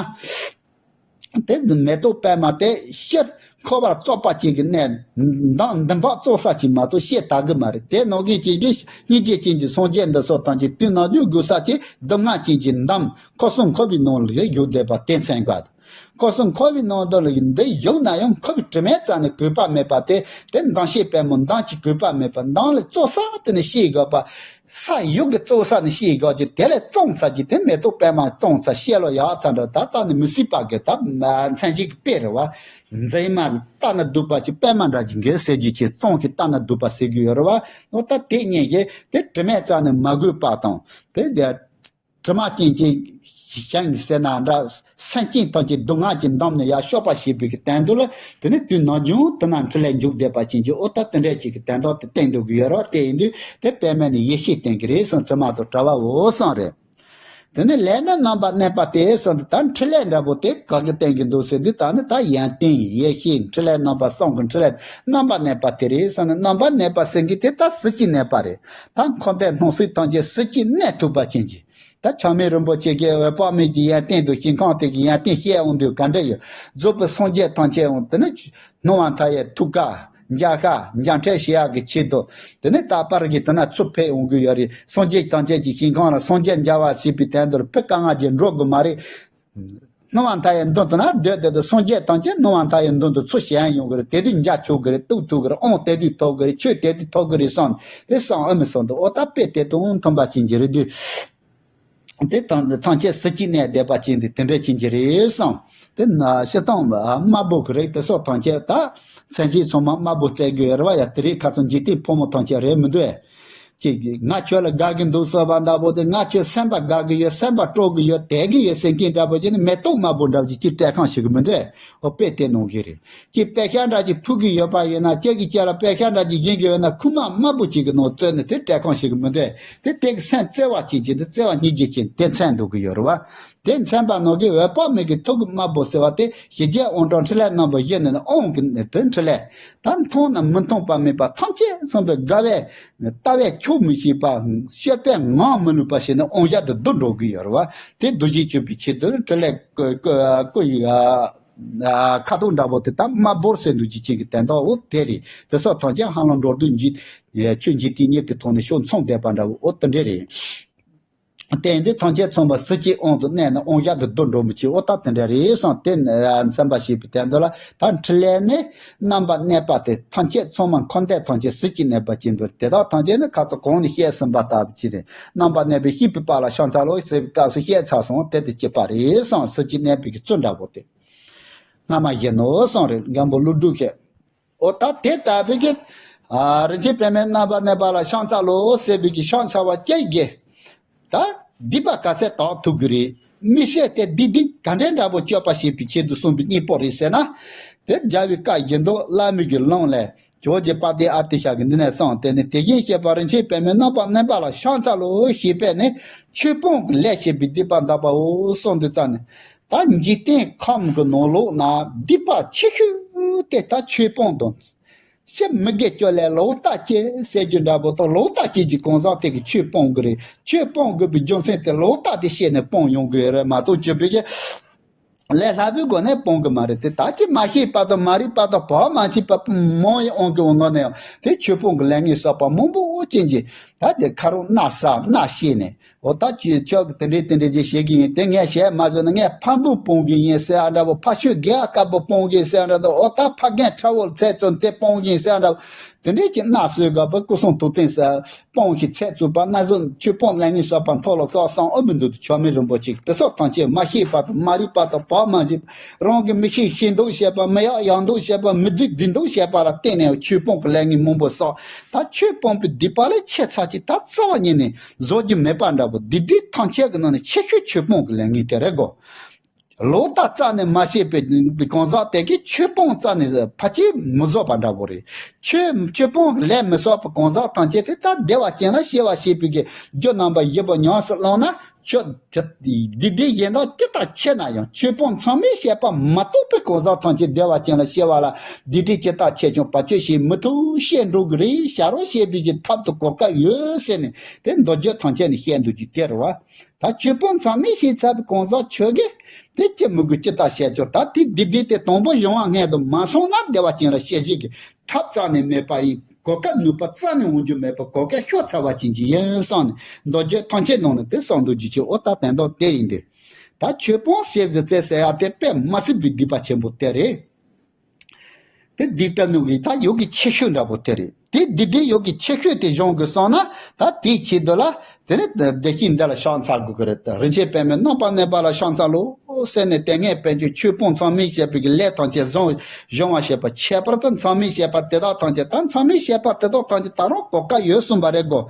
དེ་མེ་ཏོག་པདྨ་དེ་སྤྱིར་འཁོར་བར་སྩོགས་པ་ཅན་གྱི་གནས། མདངས་འདུན་པ་སྩོགས་ས་ཅིག་མ་གཏོགས་བཤད་ད་གི་མ་རེད། དེ་ནང་གི་ཅན་གྱི་སྙིང་རྗེ་ཅན་གྱི་སངས་རྒྱས་འདི་སོགས་དང་གྱི་དུས་ནམ་རྒྱུན་དགོས་ས་ཅིག་སྡུག་བསྔལ་ཅན་གྱི་འདམ་འཁོར་གསུམ་འཁོར་བའི་ནང་ལ་བཞུགས་བསྡད་པ་དེ་མཚོན་དགོས། འཁོར་གསུམ་འཁོར་བའི་ནང་དུ་ལ་འདི་བཞུགས་ན་ཡང་འཁོར་བའི་དྲི་མའི་རྩ་ནས་གོས་པ་མེད་པ་དེ། དེ་མདངས་ཤེས་པད་མོ་མདངས་ཀྱི་གོས་པ་མེད་པ་མདངས་ལ་སྩོགས་ས་དེ་ནི་ཤེས་དགོས་པ། ས་ཡུག་གི་སྩོགས་ས་ནི་ཤེས་དགོས་ཀྱི་དེ་ལས་བཙོང་ས་ཀྱི་དེ་མེ་ཏོག་པད་མ་བཙོང་ས་ཤེས་ལོ་ཡག་ཚ་འདྲ་ད་ལྟ་ནི་མི་སྲིད་པ་གི་ད་མཚན་གཅིག་གི་དཔེ་རེད་བ། མཛེས་མ་ལྟ་ན་སྡུག་པ་ཅིག་པད་མ་འདྲ་ཅིག་འགས་ཟེར་རྒྱུ་ཅིག་བཙོང་གི་ལྟ་ན་སྡུག་པ་ཟེར་རྒྱུ་ཡོད་རེད་བ། འོ་ད་དེ་གཉིས་ཀྱི་དེ་དྲི་མའི་རྩ་ནས་མ་གོས་པ་དང་དེ་དེ། དྲི་མ་ཅན་གྱི་ཞིང་ཟེར་ན་འདྲ། སེམས་ཅན་ཐམས་ཅད་སྡུག་བསྔལ་གྱི་འདམ་ནས་ཡར་སྐྱོབ་པ་ཞེས་པའི་གི་དོན་དུ་ལ། དེ་ནི་དུས་ནམ་རྒྱུན་དེ་ན་འཕྲིན་ལས་འཇུག་བསྡད་པ་ཅན་གྱི་ཨོ་ད་དེ་འདྲ་ཅིག་གི་དོན་དག་དེ་བསྟན་འདུག་གི་ཡོད་རེད་བ། དེ་ཡིན་དུས་དེ་པད་མ་ནི་ཡེ་ཤེས་བསྟན་གྱི་རེད་གསུངས། དྲི་མ་དང་བྲལ་བའོ་གསུངས་རེད། དེ་ནི་ལས་ནི་རྣམ་པར་གནས་པ་སྟེ་གསུངས་ཏེ་ད་འཕྲིན་ལས་འདྲ་པོ་དེ་ག་གི་བསྟན་གྱི་འདུག་ཟེར་དུས་ད་ནི་ད་ཡོན་ཏན་ཡེ་ཤེས་འཕྲིན་ལས་རྣམ་པ་གསུམ་གྱི་འཕྲིན་ལས་རྣམ་པར་གནས་པ་དེ་རེད་གསུངས་ནས་རྣམ་པར་གནས་པ་ཟེར་གྱི་དེ་ད་གཟི་བརྗིད་གནས་པ་རེད། ད་འཁོར་འདས་སྣང་སྲིད་ཐམས་ཅད་གཟི་བརྗིད་གནས་ཐུབ་པ་ཅན་གྱི། ད་ཆགས་མེད་རིན་པོ་ཆེ་གིས་འོད་དཔག་མེད་ཀྱི་ཡོན་ཏན་དང་ཞིང་ཁམས་དེ་གི་ཡོན་ཏན་བཤད་འོང་དུས་ག་འདྲ་ཡོད། རྫོགས་པའི་སངས་རྒྱས་ཐམས་ཅད་འོང་དེ་ནི་སྣང་བ་མཐའ་ཡས་ཐུགས་ཀ་མཇལ་ཁ་མཇལ་འཕྲད་བྱེད་ཡག་གི་ཆེད་དུ་དེ་ནི་རྟག་པར་གྱི་དེ་ན་ཚུར་ཕེབས་འོང་གི་ཡོད་རེད། སངས་རྒྱས་ཐམས་ཅད་ཀྱི་ཞིང་ཁམས་ལ་སངས་རྒྱས་མཇལ་བ་ཞེས་པའི་དོན་དུ་བུ་ག་ང་རྒྱལ་འགྲོ་དགོས་མ་རེད། སྣང་བ་མཐའ་ཡས་མདུན་དུ་ན་སྡོད་སྡོད་དུ་སངས་རྒྱས་ཐམས་ཅད་སྣང་བ་མཐའ་ཡས་མདུན་དུ་ཚུར་བྱོན་ཡོང་གི་རེད། དེ་དུས་མཇལ་ཆོག་གི་རེད། གཏུག་ཐུབ་གི་རེད། དབང་དེ་དུས་ཐོབ་གི་རེད། ཆོས་དེ་དུས་ཐོབ་གི་རེད་བསམ། དེ་བསམ་ཨ་མི་བསམ་དུ་ཨོ་ད་དཔེ་དེ་དང་མཐུན་པ་ཅན་གྱི་རེད་དུས། དེ་ཐམས་ཐམས་ཅད་གཟི་བརྗིད་གནས་བསྡད་པ་ཅན་དེ་དེ་འདྲ་ཅན་གྱི་རེད་བསམ། དེ་ན་སྤྱིར་བཏང་དམར་པོ་གི་རིགས་དེ་སོགས་ཐམས་ཅད་ད་མཚན་གཞི་ཚང་མ་དམར་པོ་བསྟན་གི་ཡོད་རེད་བ། ཡ་དེ་རིང་ཁ་སང་འཇིག་རྟེན་ཕོ་མོ་ཐམས་ཅད་རེད་མི་འདུག་ཨེ། ཅིག་ང་ཁྱོད་ལ་དགའ་གི་འདུག་ཟེར་བ་འདྲ་པོ་དེ། ང་ཁྱོད་སེམས་པ་དགའ་གི་ཡོད། སེམས་པ་སྤྲོ་གི་ཡོད། དད་གི་ཡོད་ཟེར་མཁན་འདྲ་པོ་ཅིག་ནི་མེ་ཏོག་དམར་པོ་འདྲ་པོ་ཅིག་ཅིག་སྤྲད་ཁང་ཞིག་གི་མི་འདུག་ཨེ། ཨོ་དཔེ་དེ་གནང་གི་རེད། ཅིག་དཔེ་ཤ་འདྲ་ཅིག་ཕུལ་གི་ཡོད་པ་ཡིན་ན། ཁྱེད་ཀྱི་ལྕེ་ལ་དཔེ་ཤ་འདྲ་ཅིག་སྦྱིན་གི་ཡོད་ན་ཁུག་མ་དམར་པོ་ཅིག་གི་ནང་བཙོས་ནས་དེ་སྤྲད་ཁང་ཞིག་གི་མི་འདུག་ཨེ། དེ་དེ་གི་སེམས་བརྩེ་བ་ཅན་ཅིག་དེ་བརྩེ་བ་སྙིང་རྗེ་ཅན་དེ་མཚོན་འདུག་གི་ཡོད་རེད་བ། དེ་མཚོན་པ་ནང་གི་འོད་དཔག་མེད་ཀྱི་ཐུགས་ཀྱི་དམར་པོ་ཟེར་བ་དེ་ཞི་རྒྱས་དབང་དྲག་འཕྲིན་ལས་རྣམ་པ་བཞི་ནི་དབང་གི་དོན་འཕྲིན་ལས། ད་མཐོང་ན་མི་མཐོང་པ་མེད་པ་ཐམས་ཅད་མཚོན་པའི་དགའ་བས་ལྟ་བས་ཆོག་མི་ཤེས་པ། སྤྱོད་པས་ངང་མི་ལུས་པ་ཞེས་ནི་དབང་བཞག་ཏུ་བསྡུ་འགྲོ་གི་ཡོད་རེད་བ། དེ་བསྡུ་བྱེད་གཅོད་པའི་ཆེད་དུ་འཕྲིན་ལས་ཀུ་ཀུ་ཀུ་ཡི་ཨ་ཨ་ཁ་དོག་འདྲ་པོ་དེ་ད་དམར་པོར་ཟེར་འདུག་ཅིག་ཅན་གྱི་དོན་དག་འོ་དེ་རེད། དེ་སོགས་ཐམས་ཅད་ཧ་ལམ་འགྲོ་དོན་འཇིག་ཆོས་འཇིག་རྟེན་གཉིས་ཀྱི་ཐོག་ནས་ཕྱོགས་མཚུངས་བསྡད་པ་འདྲ་བོ་འོ་དེ་འདྲ་རེད། རྟེན་འདི་ཐམས་ཅད་མཚོན་པ་གཟི་བརྗིད་དབང་དུ་གནས་ནས་དབང་བཞག་ཏུ་བསྡུ་འགྲོ་མི་བྱེད། ཨོ་ད་དེ་འདྲ་རེད་བསམ། དེ་ནས་མཚོན་པ་ཞེས་པའི་དོན་དུ་ལ་ད་འཕྲིན་ལས་ནི་རྣམ་པར་གནས་པ་སྟེ། ཐམས་ཅད་མཚོན་མ་འཁོར་འདས་ཐམས་ཅད་གཟི་བརྗིད་གནས་པ་ཅན་དུ། དེ་དག་ཐམས་ཅད་ནི་ཁ་ཙ་གོང་ནས་བཤད་ཟིན་པ་ལྟ་བུ་ཅིག་རེད། རྣམ་པར་གནས་པའི་ཤེས་པའི་དཔལ་ལ་ཕྱག་འཚལ་ལོ་ཟེར་བའི་སྐབས་སུ་བཤད་ཚར་སོང་། དེ་དེ་གཅིག་པ་རེད་བསམ། གཟི་བརྗིད་གནས་པའི་གི་ཚུལ་འདྲ་པོ་དེ་སྔ་མ་བཞིན་ནོ་གསུངས་རེད། མགོན་པོ་ཀླུ་སྒྲུབ་ཀྱིས། འོ་ད་དེ་ལྟ་བུའི་གི་ཨ་རིན་ཆེན་པདྨའི་རྣམ་པར་གནས་པ་ལ་ཕྱག་འཚལ་ལོ་ཟེར་བའི་གི་ཕྱག་འཚལ་བ་ཅིག་གིས་ད་སྡིག་པ་ག་ཚད་དག་ཐུབ་ཀྱི་རེད། དམིགས་བསལ་དེ་སྡིག་སྡིག་ག་འདྲའི་འདྲ་པོ་སྤྱོད་པ་ཞེས་པའི་ཆེད་དུ་གསུངས་པའི་སྙིང་པོ་རེད་ཟེར་ན། དེ་རྒྱལ་བའི་བཀའ་བཞིན་དུ་བླ་མའི་གི་ལུང་ལས་ཇོ་བོ་རྗེ་དཔལ་ལྡན་ཨ་ཏི་ཤ་གི་འདི་ནས་གསུངས་ཏེ་ནི། དེ་བཞིན་གཤེགས་པ་རིན་ཆེན་པདྨའི་རྣམ་པར་གནས་པ་ལ་ཕྱག་འཚལ་ལོ་ཞེས་པས་ནི་ཆོས་སྤོང་གི་ལས་བྱེད་པའི་སྡིག་པ་འདག་པའོ་གསུངས་དུས་ཙ་ནས། ད་འཇིག་རྟེན་ཁམས་ཀྱི་ནང་ལོགས་ན་སྡིག་པ་ཆེ་ཤོས་དེ་ད་ཆོས་སྤོང་དང་། ཕྱི་མི་དགེ་བཅུ་ལས་ལོག་ལྟ་བཅས་ཟེར་རྒྱུ་འདྲ་པོ་དང་། ལོག་ལྟ་བཅས་ཀྱི་གང་ཟག་དེ་གིས་ཆོས་སྤོང་གི་རེད། ཆོས་སྤོང་དགོས་པའི་རྒྱུ་མཚན་དེ་ལོག་ལྟ་དེ་ཤེས་ནས་སྤོང་ཡོང་གི་རེད་མ་གཏོགས་བཅོས་པའི་གི་ལས་སླ་པོའི་སྒོ་ནས་སྤོང་གི་མ་རེད་དེ། ད་ཅི་མ་ཤེས་པ་དང་མ་རིག་པ་དང་བག་མ་ཆགས་པ་མང་ཡང་འོང་གི་འོང་ནས་ཡང་དེ་ཆོས་སྤོང་གི་ལས་ངན་བསགས་པ་མང་པོ་ པོ་ཅན་གྱི་ད་དེ་ཁ་རོག་སྣ་ས་སྣ་ཤེས་ནས། འོ་ད་ཁྱོད་ཁྱོད་ཀྱི་དེ་འདྲའི་དེ་འདྲའི་ཅིག་བྱེད་ཀྱི་ཡིན། དེ་ངས་བྱས་མ་བཟོད་ན་ངས་ཕམ་པུ་སྤོང་གི་ཡིན་ཟེར་ཨ་འདྲ་པོ། ཕ་ཤོད་རྒྱལ་བ་དཀར་པོ་སྤོང་གི་ཟེར་ཨ་འདྲ་འདུག་འོ་ད་ཕ་རྒན་ཁྲ་བོ་ཚེ་བཙོན་དེ་སྤོང་གི་ཡིན་ཟེར་ཨ་འདྲ་པོ། དེ་འདྲའི་ཅིག་སྣ་སོས་ག་པ་སྐུ་སྲུང་ཐུགས་རྟེན་ཟེར་སྤོང་ཞིག་ཚད་བཙུགས་པ་ན་བཟོ་ཆོས་སྤོང་ལས་ངན་བསགས་པ་མཐོ་ལོ་ཀ་སང་ཨོ་མི་འདུག་སྟེ་ཆོ་མེད་རིན་པོ་ཆེ་དེ་སོགས་ཐམས་ཅད་མ་ཤེས་པ་དང་མ་རིག་པ་དང་བག་མ་ཆོད་རང་གི་མི་ཤེས་ཤེས་མདོག་བྱེད་པ། མི་ཡག་ཡག་མདོག་བྱེད་པ། མི་རྫིག་རྫིག་མདོག་བྱེད་པ་ལ་བརྟེན་ནས་ཆོས་སྤོང་གི་ལས་ངན་མང་པོ་བསགས། ད་ཆོས་སྤོང་པའི་སྡིག་པ་ལས་ཆེ་ཚ་ཅིག་ད་རྩ་བ་ཉིད་ནས་བཟོ་རྒྱུ་མེད་པ་འདྲ་པོ། སྡིག་སྒྲིབ་ཐམས་ཅད་ཀྱི་ནང་ནས་ཆེ་ཤོས་ཆོས་སྤོང་གི་ལས་ངན་དེ་རེད་གོ། ལོག་ལྟ་རྩ་ནས་མ་བྱས་པའི་གང་ཟག་དེ་གིས་ཆོས་སྤོང་རྩ་ནས་ཕལ་ཆེར་མི་བཟོད་པ་འདྲ་པོ་རེད། ཆོས་ཆོས་སྤོང་གི་ལས་མི་བསགས་པའི་གང་ཟག་ཐམས་ཅད་དེ་ད་བདེ་བ་ཅན་ལ་སྐྱེ་བ་བྱེད་པའི་གི་རྒྱུ་རྣམ་པ་བཞི་པོ་ཉམས་སུ་བླངས་ན། ཆོས་དེ་སྡིག་སྒྲིབ་གཞན་དག་ཅི་ལྟར་ཆེ་ན་ཡང་ཆོས་སྤོང་མཚམས་མེད་བྱས་པ་མ་གཏོགས་པའི་གང་ཟག་ཐམས་ཅད་བདེ་བ་ཅན་ལ་སྐྱེ་བ་ལ་སྡིག་སྒྲིབ་ཇི་ལྟར་ཆེ་ཆུང་བར་ཆད་བྱེད་མི་ཐུབ། བཤད་འགྲོ་གི་རེད། བྱ་རོག་བྱེད་པའི་གི་ཐབས་དང་གོ་སྐབས་ཡོད་ཟེར་ནས་དེ་མདོ་རྒྱུད་ཐམས་ཅད་ནས་བཤད་འདུག་རྒྱུ་དེ་རེད་བ། ད་ཆོས་སྤོང་མཚམས་མེད་བྱས་ཚར་བའི་གང་ཟག་ཁྱོད་ཀྱིས་དེ་ཅི་མི་དགོས་ཅི་ལྟར་བཤད་ཆོག་ད་དེ་སྡིག་སྒྲིབ་དེ་དང་པོ་བྱུང་བ་སྔོན་དུ་མ་སོང་ན་བདེ་བ་ཅན་ལ་སྐྱེ་བྱེད་ཀྱི་ཐབས་རྩ་ནས་མེད་པ་ཡིན། གོ་སྐབས་ནུས་པ་རྩ་ནས་འོང་རྒྱུ་མེད་པ་གོ་སྐབས་ཤོར་ཚར་བ་ཅན་གྱི་ཡིན་བསམ་ནས་མདོ་རྒྱུད་ཐམས་ཅད་ནང་ནས་དེ་གསུངས་འདུག་རྒྱུ་ཆེ། འོ་ད་དོན་དག་དེ་ཡིན་ཏེ། ད་ཆོས་སྤོང་ཟེར་བའི་རྩེ་ཟེར་ཡ་དེ་དཔེ་མ་སྲིད་པའི་སྡིག་པ་ཆེན་པོ་དེ་རེད། དེ་སྡིག་དྲག་ནོ་གི་ད་ཡོ་གི་ཆེ་ཤོས་འདྲ་པོ་དེ་རེད། དེ་སྡིག་སྒྲིབ་ཡོ་གི་ཆེ་ཤོས་དེ་སྦྱོང་དགོས་བསམ་ན་ད་དེའི་ཆེད་དུ་ལ་དེ་ནི་བདེ་སྐྱིད་འདི་ལ་ཕྱག་འཚལ་དགོས་ཀྱི་རེད། རིན་ཆེན་པདྨའི་རྣམ་པར་གནས་པ་ལ་ཕྱག་འཚལ་ལོ་ཟེར་ནས་དེ་སྔའི་དཔལ་འབྱོར་ཆོས་སྤོང་མཚམས་མེད་བྱས་པའི་གི་ལས་ཐམས་ཅད་བཟང་སྦྱོང་བ་བྱེད་པ་ཁྱད་པར་དུ་མཚམས་མེད་བྱས་པ་དེ་དག་ཐམས་ཅད་ད་མཚམས་མེད་བྱས་པ་དེ་དག་ཐམས་ཅད་ད་རུང་གོ་སྐབས་ཡོད་གསུངས་པ་རེད་གོ།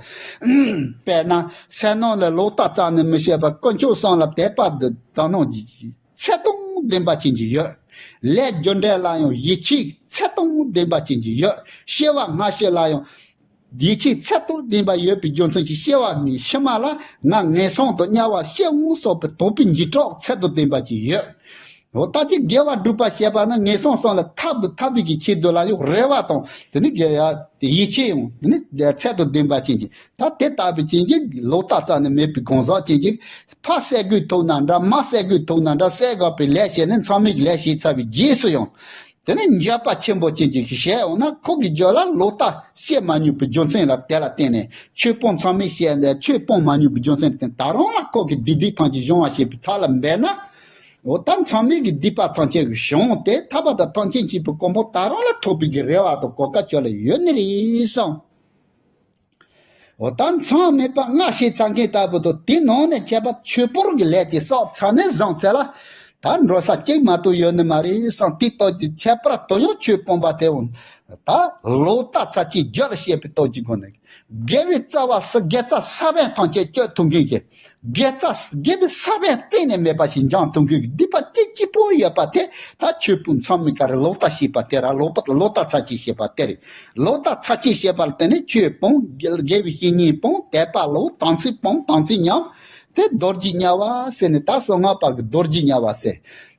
དཔེར་ན་སེམས་ནང་ལ་ལོག་ལྟ་རྩ་ནས་མི་བྱེད་པ། དཀོན་མཆོག་གསུམ་ལ་དད་པ་དག་སྣང་གི་ཚད་དང་ལྡན་པ་ཅན་གྱི་ཡོད། ལས་རྒྱུ་འབྲས་ལ་ཡང་ཡིད་ཆེས་ཚད་དང་ལྡན་པ་ཅན་གྱི་ཡོད། སྐྱེ་བ་སྔ་ཕྱི་ལ་ཡང་ཡིད་ཆེས་ཚད་དང་ལྡན་པ་ཡོད་པའི་རྒྱུ་མཚན་གྱིས་སྐྱེ་བ་ཕྱི་མ་ལ་ང་ངན་སོང་དུ་དམྱལ་བར་སྐྱེ་འོང་སོགས་པའི་དོགས་པའི་འཇིགས་སྐྲག་ཚད་དང་ལྡན་པ་ཅན་ཡོད། འོ་ད་ཅིག་དགེ་བ་སྒྲུབ་པ་བྱས་པ་ན་ངན་སོང་གསུམ་ལས་ཐར་དུ་ཐར་བའི་གི་ཆེད་དུ་ལ་ཡང་རེ་བ་དང་དེ་ནི་དགེ་ཡ་ཡིད་ཆེས་ཡང་དེ་ནི་ཚད་དང་ལྡན་པ་ཅན་གྱི། ད་དེ་ལྟ་བུའི་ཅན་གྱི་ལོག་ལྟ་རྩ་ནས་མེད་པའི་གང་ཟག་ཅན་གྱི་ཕ་བསད་དགོས་ཐུག་ན་འདྲ། མ་བསད་དགོས་ཐུག་ན་འདྲ། བསད་དགོས་པའི་ལས་བྱས་ནས་མཚམས་མེད་ཀྱི་ལས་བྱས་ཚར་བའི་རྗེས་སུ་ཡང་དེ་ནི་འགྱོད་པ་ཆེན་པོ་ཅན་གྱི་ཞིག་བྱས་འོང་ན་ཁོ་གི་རྒྱུད་ལ་ལོག་ལྟ་སྐྱེ་མ་མྱོང་པའི་རྒྱུ་མཚན་ལ་དེ་ལ་བརྟེན་ནས་ཆོས་སྤོང་མཚམས་མེད་བྱས་ནས་ཆོས་སྤོང་མ་མྱོང་པའི་རྒྱུ་མཚན་ལ་བརྟེན་ད་རུང་ལ་ཁོ་གི་སྡིག་སྒྲིབ་ཐམས་ཅད་སྦྱོང་བ་བྱེད་པའི་ཐབས་ལ་འབད་ན། འོ་ད་མཚམས་མེད་ཀྱི་སྡིག་པ་ཐམས་ཅད་ཀྱི་གཞུང་དེ་ཐར་པ་དང་ཐམས་ཅད་མཁྱེན་པའི་གོ་འཕང་ད་རུང་ལ་ཐོབ་པའི་གི་རེ་བ་དང་གོ་སྐབས་ཁྱོད་ལ་ཡོད་ནི་རེད་བསམ། འོ་ད་མཚམས་མེད་པ་ལྔ་བྱས་ཚར་མཁན་ལྟ་བུ་དང་དེའི་ནང་ནས་ཁྱད་པར་ཆོས་སྤོང་གི་ལས་དེ་བསགས་ཚར་ནས་བཟང་ཚད་ལ་ད་འགྲོ་ས་གཅིག་མ་གཏོགས་ཡོད་ནི་མ་རེད་བསམ། དེའི་སྟོབས་ཀྱི་ཁྱད་པར་དུ་ཡང་ཆོས་སྤོང་པ་དེ་འོང་ད་ལོག་ལྟ་ཚར་གཅིག་རྒྱུད་ལ་བྱེད་པའི་སྟོབས་ཀྱི་སྒོ་ནས། དགེ་བའི་རྩ་བ་ས་དགེ་རྩ་ས་བོན་ཐམས་ཅད་གཅོད་ཐུབ་མཁན་གྱི། དགེ་རྩ་དགེ་བའི་ས་བོན་གཏན་ནས་མེད་པ་ཞིག་འབྱུང་ཐུབ་མཁན་གྱི་སྡིག་པ་གཅིག་གཅིག་པོ་ཡོད་པ་དེ་ད་ཆོས་སྤོང་མཚམས་མེད་ཀ་རེ་ལོག་ལྟ་བྱེད་པ་དེ་ར་ལོག་པ་ལོག་ལྟ་ཚར་གཅིག་བྱེད་པ་དེ་རེད། ལོག་ལྟ་ཚར་གཅིག་བྱེད་པ་ལ་བརྟེན་ནས་ཆོས་སྤོང་དགེ་དགེ་བའི་བཤེས་གཉེན་སྤོང་དད་པ་ལོག་དམ་ཚིག་སྤོང་དམ་ཚིག་ཉམས་དེ་རྡོ་རྗེ་དམྱལ་བ་ཟེར་ནས་ད་གསང་སྔགས་པ་གི་རྡོ་རྗེ་དམྱལ་བ་ཟེར།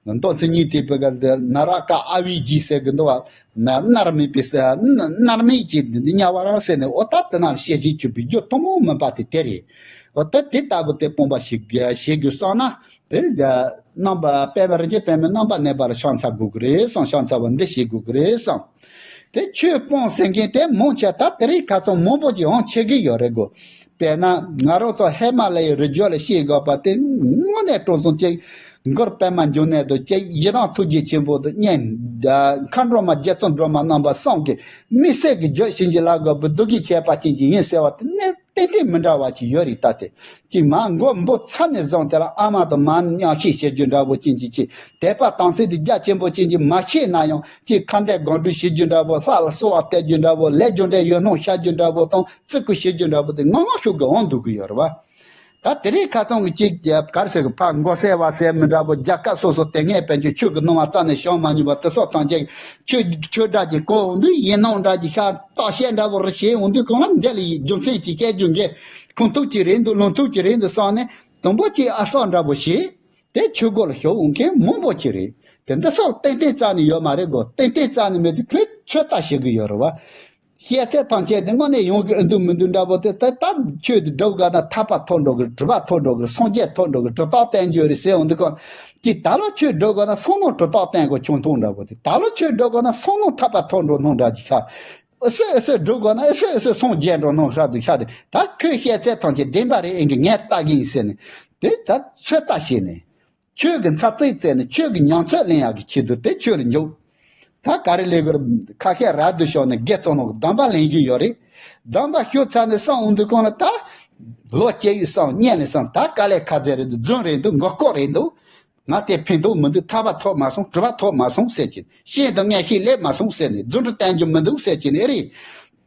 མདོ་མཚན་ཉིད་དེ་བོད་སྐད་དེ་ན་ར་ཀ་ཨ་བི་ཇི་ཟེར་གི་འདུག་བ། ན་མནར་མེད་པའི་ས་མནར་མེད་ཀྱི་དམྱལ་བ་ར་ཟེར་ནས་འོ་ད་དེ་ན་ལ་ཤེས་བྱེད་ཆུད་པའི་རྒྱུ་ཐུན་མོང་མིན་པ་དེ་དེ་རེད། འོ་ད་དེ་ལྟ་བུ་དེ་སྤོང་བ་ཞིག་བྱེད་དགོས་བསམ་ན་དེ་རྣམ་པ་པདྨ་རིན་ཆེན་པདྨའི་རྣམ་པར་གནས་པ་ལ་ཕྱག་འཚལ་དགོས་ཀྱི་རེད་བསམ། ཕྱག་འཚལ་བ་འདི་བྱེད་དགོས་ཀྱི་རེད་བསམ། དེ་ཆོས་སྤོང་ཟེར་མཁན་དེ་མང་ཆེ་ད་དེ་རིང་ཁ་སང་མང་པོ་ཅིག་འོང་ཆེ་གི་ཡོད་རེད་གོ། དཔེར་ན་ང་རང་ཚོ་ཧི་མ་ལ་ཡའི་རི་རྒྱུད་ལ་སྐྱེས་དགོས་པ་དེ་དངོས་གནས་དྲང་སྲོང་ཅིག་མགུར་པདྨ་འབྱུང་གནས་དང་ཅིག་ཡི་རང་ཐུགས་རྗེ་ཆེན་པོ་དང་གཉེན་མཁའ་འགྲོ་མ་རྗེ་བཙུན་སྒྲོལ་མ་རྣམ་པ་གསུམ་གྱིས་དམིགས་བསལ་གྱི་རྒྱུད་བྱིན་གྱིས་བརླབས་དགོས་པའི་སྡུག་གིས་བྱས་པ་ཅན་ཅིག་ཡིན་ཟེར་བ་དེ་གནད་ཏན་ཏན་མི་འདྲ་བ་ཅིག་ཡོད་རེད། ད་དེ་ཅིག་མ་མགོ་འབུ་ཚ་ནས་བཟུང་དེ་ལ་ཨ་མ་དང་མ་མཉམ་ཤེས་བྱེད་རྒྱུ་འདྲ་པོ་ཅན་གྱི་ཅིག་དད་པ་དམ་ཚིག་དེ་རྒྱ་ཆེན་པོ་ཅན་གྱི་མ་ཤེས་ན་ཡང་ཅིག་ཁ་འདས་དགོངས་འགྲེལ་བྱེད་རྒྱུ་འདྲ་པོ་ལྷ་ལ་གསོལ་བ་བཏབ་རྒྱུ་འདྲ་པོ་ལས་རྒྱུ་འབྲས་ཡོད་སྣང་བཤད་རྒྱུ་འདྲ་པོ་དང་བརྩི་བཀུར་བྱེད་རྒྱུ་འདྲ་པོ་དེ་ངང་ངང་ཤུགས་ཀྱིས་འོང་འདུག་གི་ཡོད་རེད་བ། ད་དེ་རིང་ཁ་སང་གི་ཅིག་ག་རེ་ཟེར་གི་ཕ་མགོ་སེར་བ་སེར་མི་འདྲ་པོ་རྒྱ་སྐད་སོ་སོ་དེ་སྔའི་དཔལ་འབྱོར་ཆོས་ཀྱི་སྣང་བ་རྩ་ནས་བྱུང་མ་མྱོང་བ་དེ་སོགས་ཐམས་ཅད་ཆོས་ཆོས་སྒྲ་ཅིག་གོ་འོང་དུས་ཡིན་སྣང་འདྲ་ཅིག་ཤར་བརྟག་དཔྱད་འདྲ་པོ་རེ་བྱེད་འོང་དུས་གང་ལ་འདི་ལ་ཡི་རྒྱུ་མཚན་ཅིག་སྐྱེ་རྒྱུ་འགའ་ཁུངས་ཐུབ་ཅིག་རེད་འདུག་ལུང་ཐུབ་ཅིག་རེད་འདུག་བསམ་ནས་དང་པོ་ཅིག་ཨ་སོགས་འདྲ་པོ་བྱེད། དེ་ཆོས་སྒོ་ལ་ཞུགས་འོང་མཁན་མང་པོ་ཅིག་རེད། དེ་འདི་སོགས་ཏན་ཏན་རྩ་ནས་ཡོད་མ་རེད་གོ། ཏན་ཏན་རྩ་ནས་མེད་དུས་ཁོས་ཆོས་ལྟ་བྱེད་ཀྱི་ཡོད་རེད་བ། བཤད་ཚད་ཐམས་ཅད་དེ་དངོས་གནས་ཡོང་གི་ཨེ་འདུག་མི་འདུག་འདྲ་པོ་དེ་ད་ད་ཆོས་དེ་སྒྲུབ་དགོས་ན་ཐར་པ་ཐོབ་འགྲོ་གི། གྲུབ་པ་ཐོབ་འགྲོ་གི། སངས་རྒྱས་ཐོབ་འགྲོ་གི། གྲུབ་རྟགས་བསྟན་རྒྱུ་རེད་ཟེར་འོང་དུས་ཀ་ཅིག་ད་ལོ་ཆོས་སྒྲུབ་དགོས་ན་བསམ་མནོ་གྲུབ་རྟགས་བསྟན་དགོས་ཆུང་མཐོང་འདྲ་པོ་དེ། ད་ལོ་ཆོས་སྒྲུབ་དགོས་ན་བསམ་མནོ་ཐར་པ་ཐོབ་འགྲོ་སྣང་འདྲ་ཅིག་ཤར། ཨུ་སུ་ཨུ་སུ་འགྲོ་དགོས་ན་ཨུ་སུ་ཨུ་སུ་སོང་རྒྱལ་འགྲོ་ནང་ཧྲ་དུ་ཤ་དུ། ད་ཁོས་བཤད་ཚད་ཐམས་ཅད་བདེན་པ་རེད། ཨེ་གི་ངས་ལྟ་གིན་ཟེར་ནས་དེ་ད་ཚོད་ལྟ་བྱས་ནས། ཁྱོད་ཀྱི་འཚབ་ཚིག་བཙལ་ནས་ཁྱོད་ཀྱི་མྱོང་ཚོར་ལེན་ཡག་གི་ཆེད་དུ་དེ་ཁྱོད་ལ་འཇུག་ད་ག་རེ་ལས་གར་ཁ་ཤས་ར་དུ་ཤོག་ནས་དགེ་ཚོགས་ནང་གདམས་པ་ལེན་གྱི་ཡོད་རེད། གདམས་པ་ཤོད་ཚར་ནས་སང་འོང་དུས་གང་ལ་ད། ལོ་སྐྱེ་ཡུལ་སང་ཉན་ནས་སང་ད་དཀའ་ལས་ཁག་ཚད་རེད་འདུག་རྫུན་རེད་འདུག་མགོ་སྐོར་རེད་འདུག་ང་དེ་ཕན་ཐོགས་མི་འདུག་ཐར་པ་ཐོབ་མ་སོང་། གྲུབ་པ་ཐོབ་མ་སོང་ཟེར་གྱིན། ཤེས་དང་ངས་ཤེས་ལས་མ་སོང་ཟེར་ནས་རྫུ་འཕྲུལ་བསྟན་རྒྱུ་མི་འདུག་ཟེར་གྱིན་ཨེ་རེད།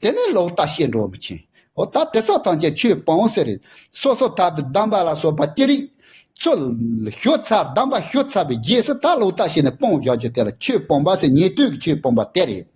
དེ་ནས་ལོག་ལྟ་བཤད་འགྲོ་མི་ཆེན། འོ་ད་དེ་ཚོ་ཐམས་ཅད་ཆོས་སྤོང་ཟེར་རེད། སོ་སོ་ཐར་པའི་གདམས་པ་ལ་སོགས་པ་ཅི་རིགས་ཚུལ་ཞུ་ཚར། གདམས་པ་ཞུ་ཚར་བའི་རྗེས་སུ་ད་ལོག་ལྟ་བྱས་ནས་སྤོང་བཞག་རྒྱུ་དེ་ལ་ཆོས་སྤོང་བ་ཟེར། ཉན་ཐོས་ཀྱི་ཆོས་སྤོང་བ་དེ་རེད།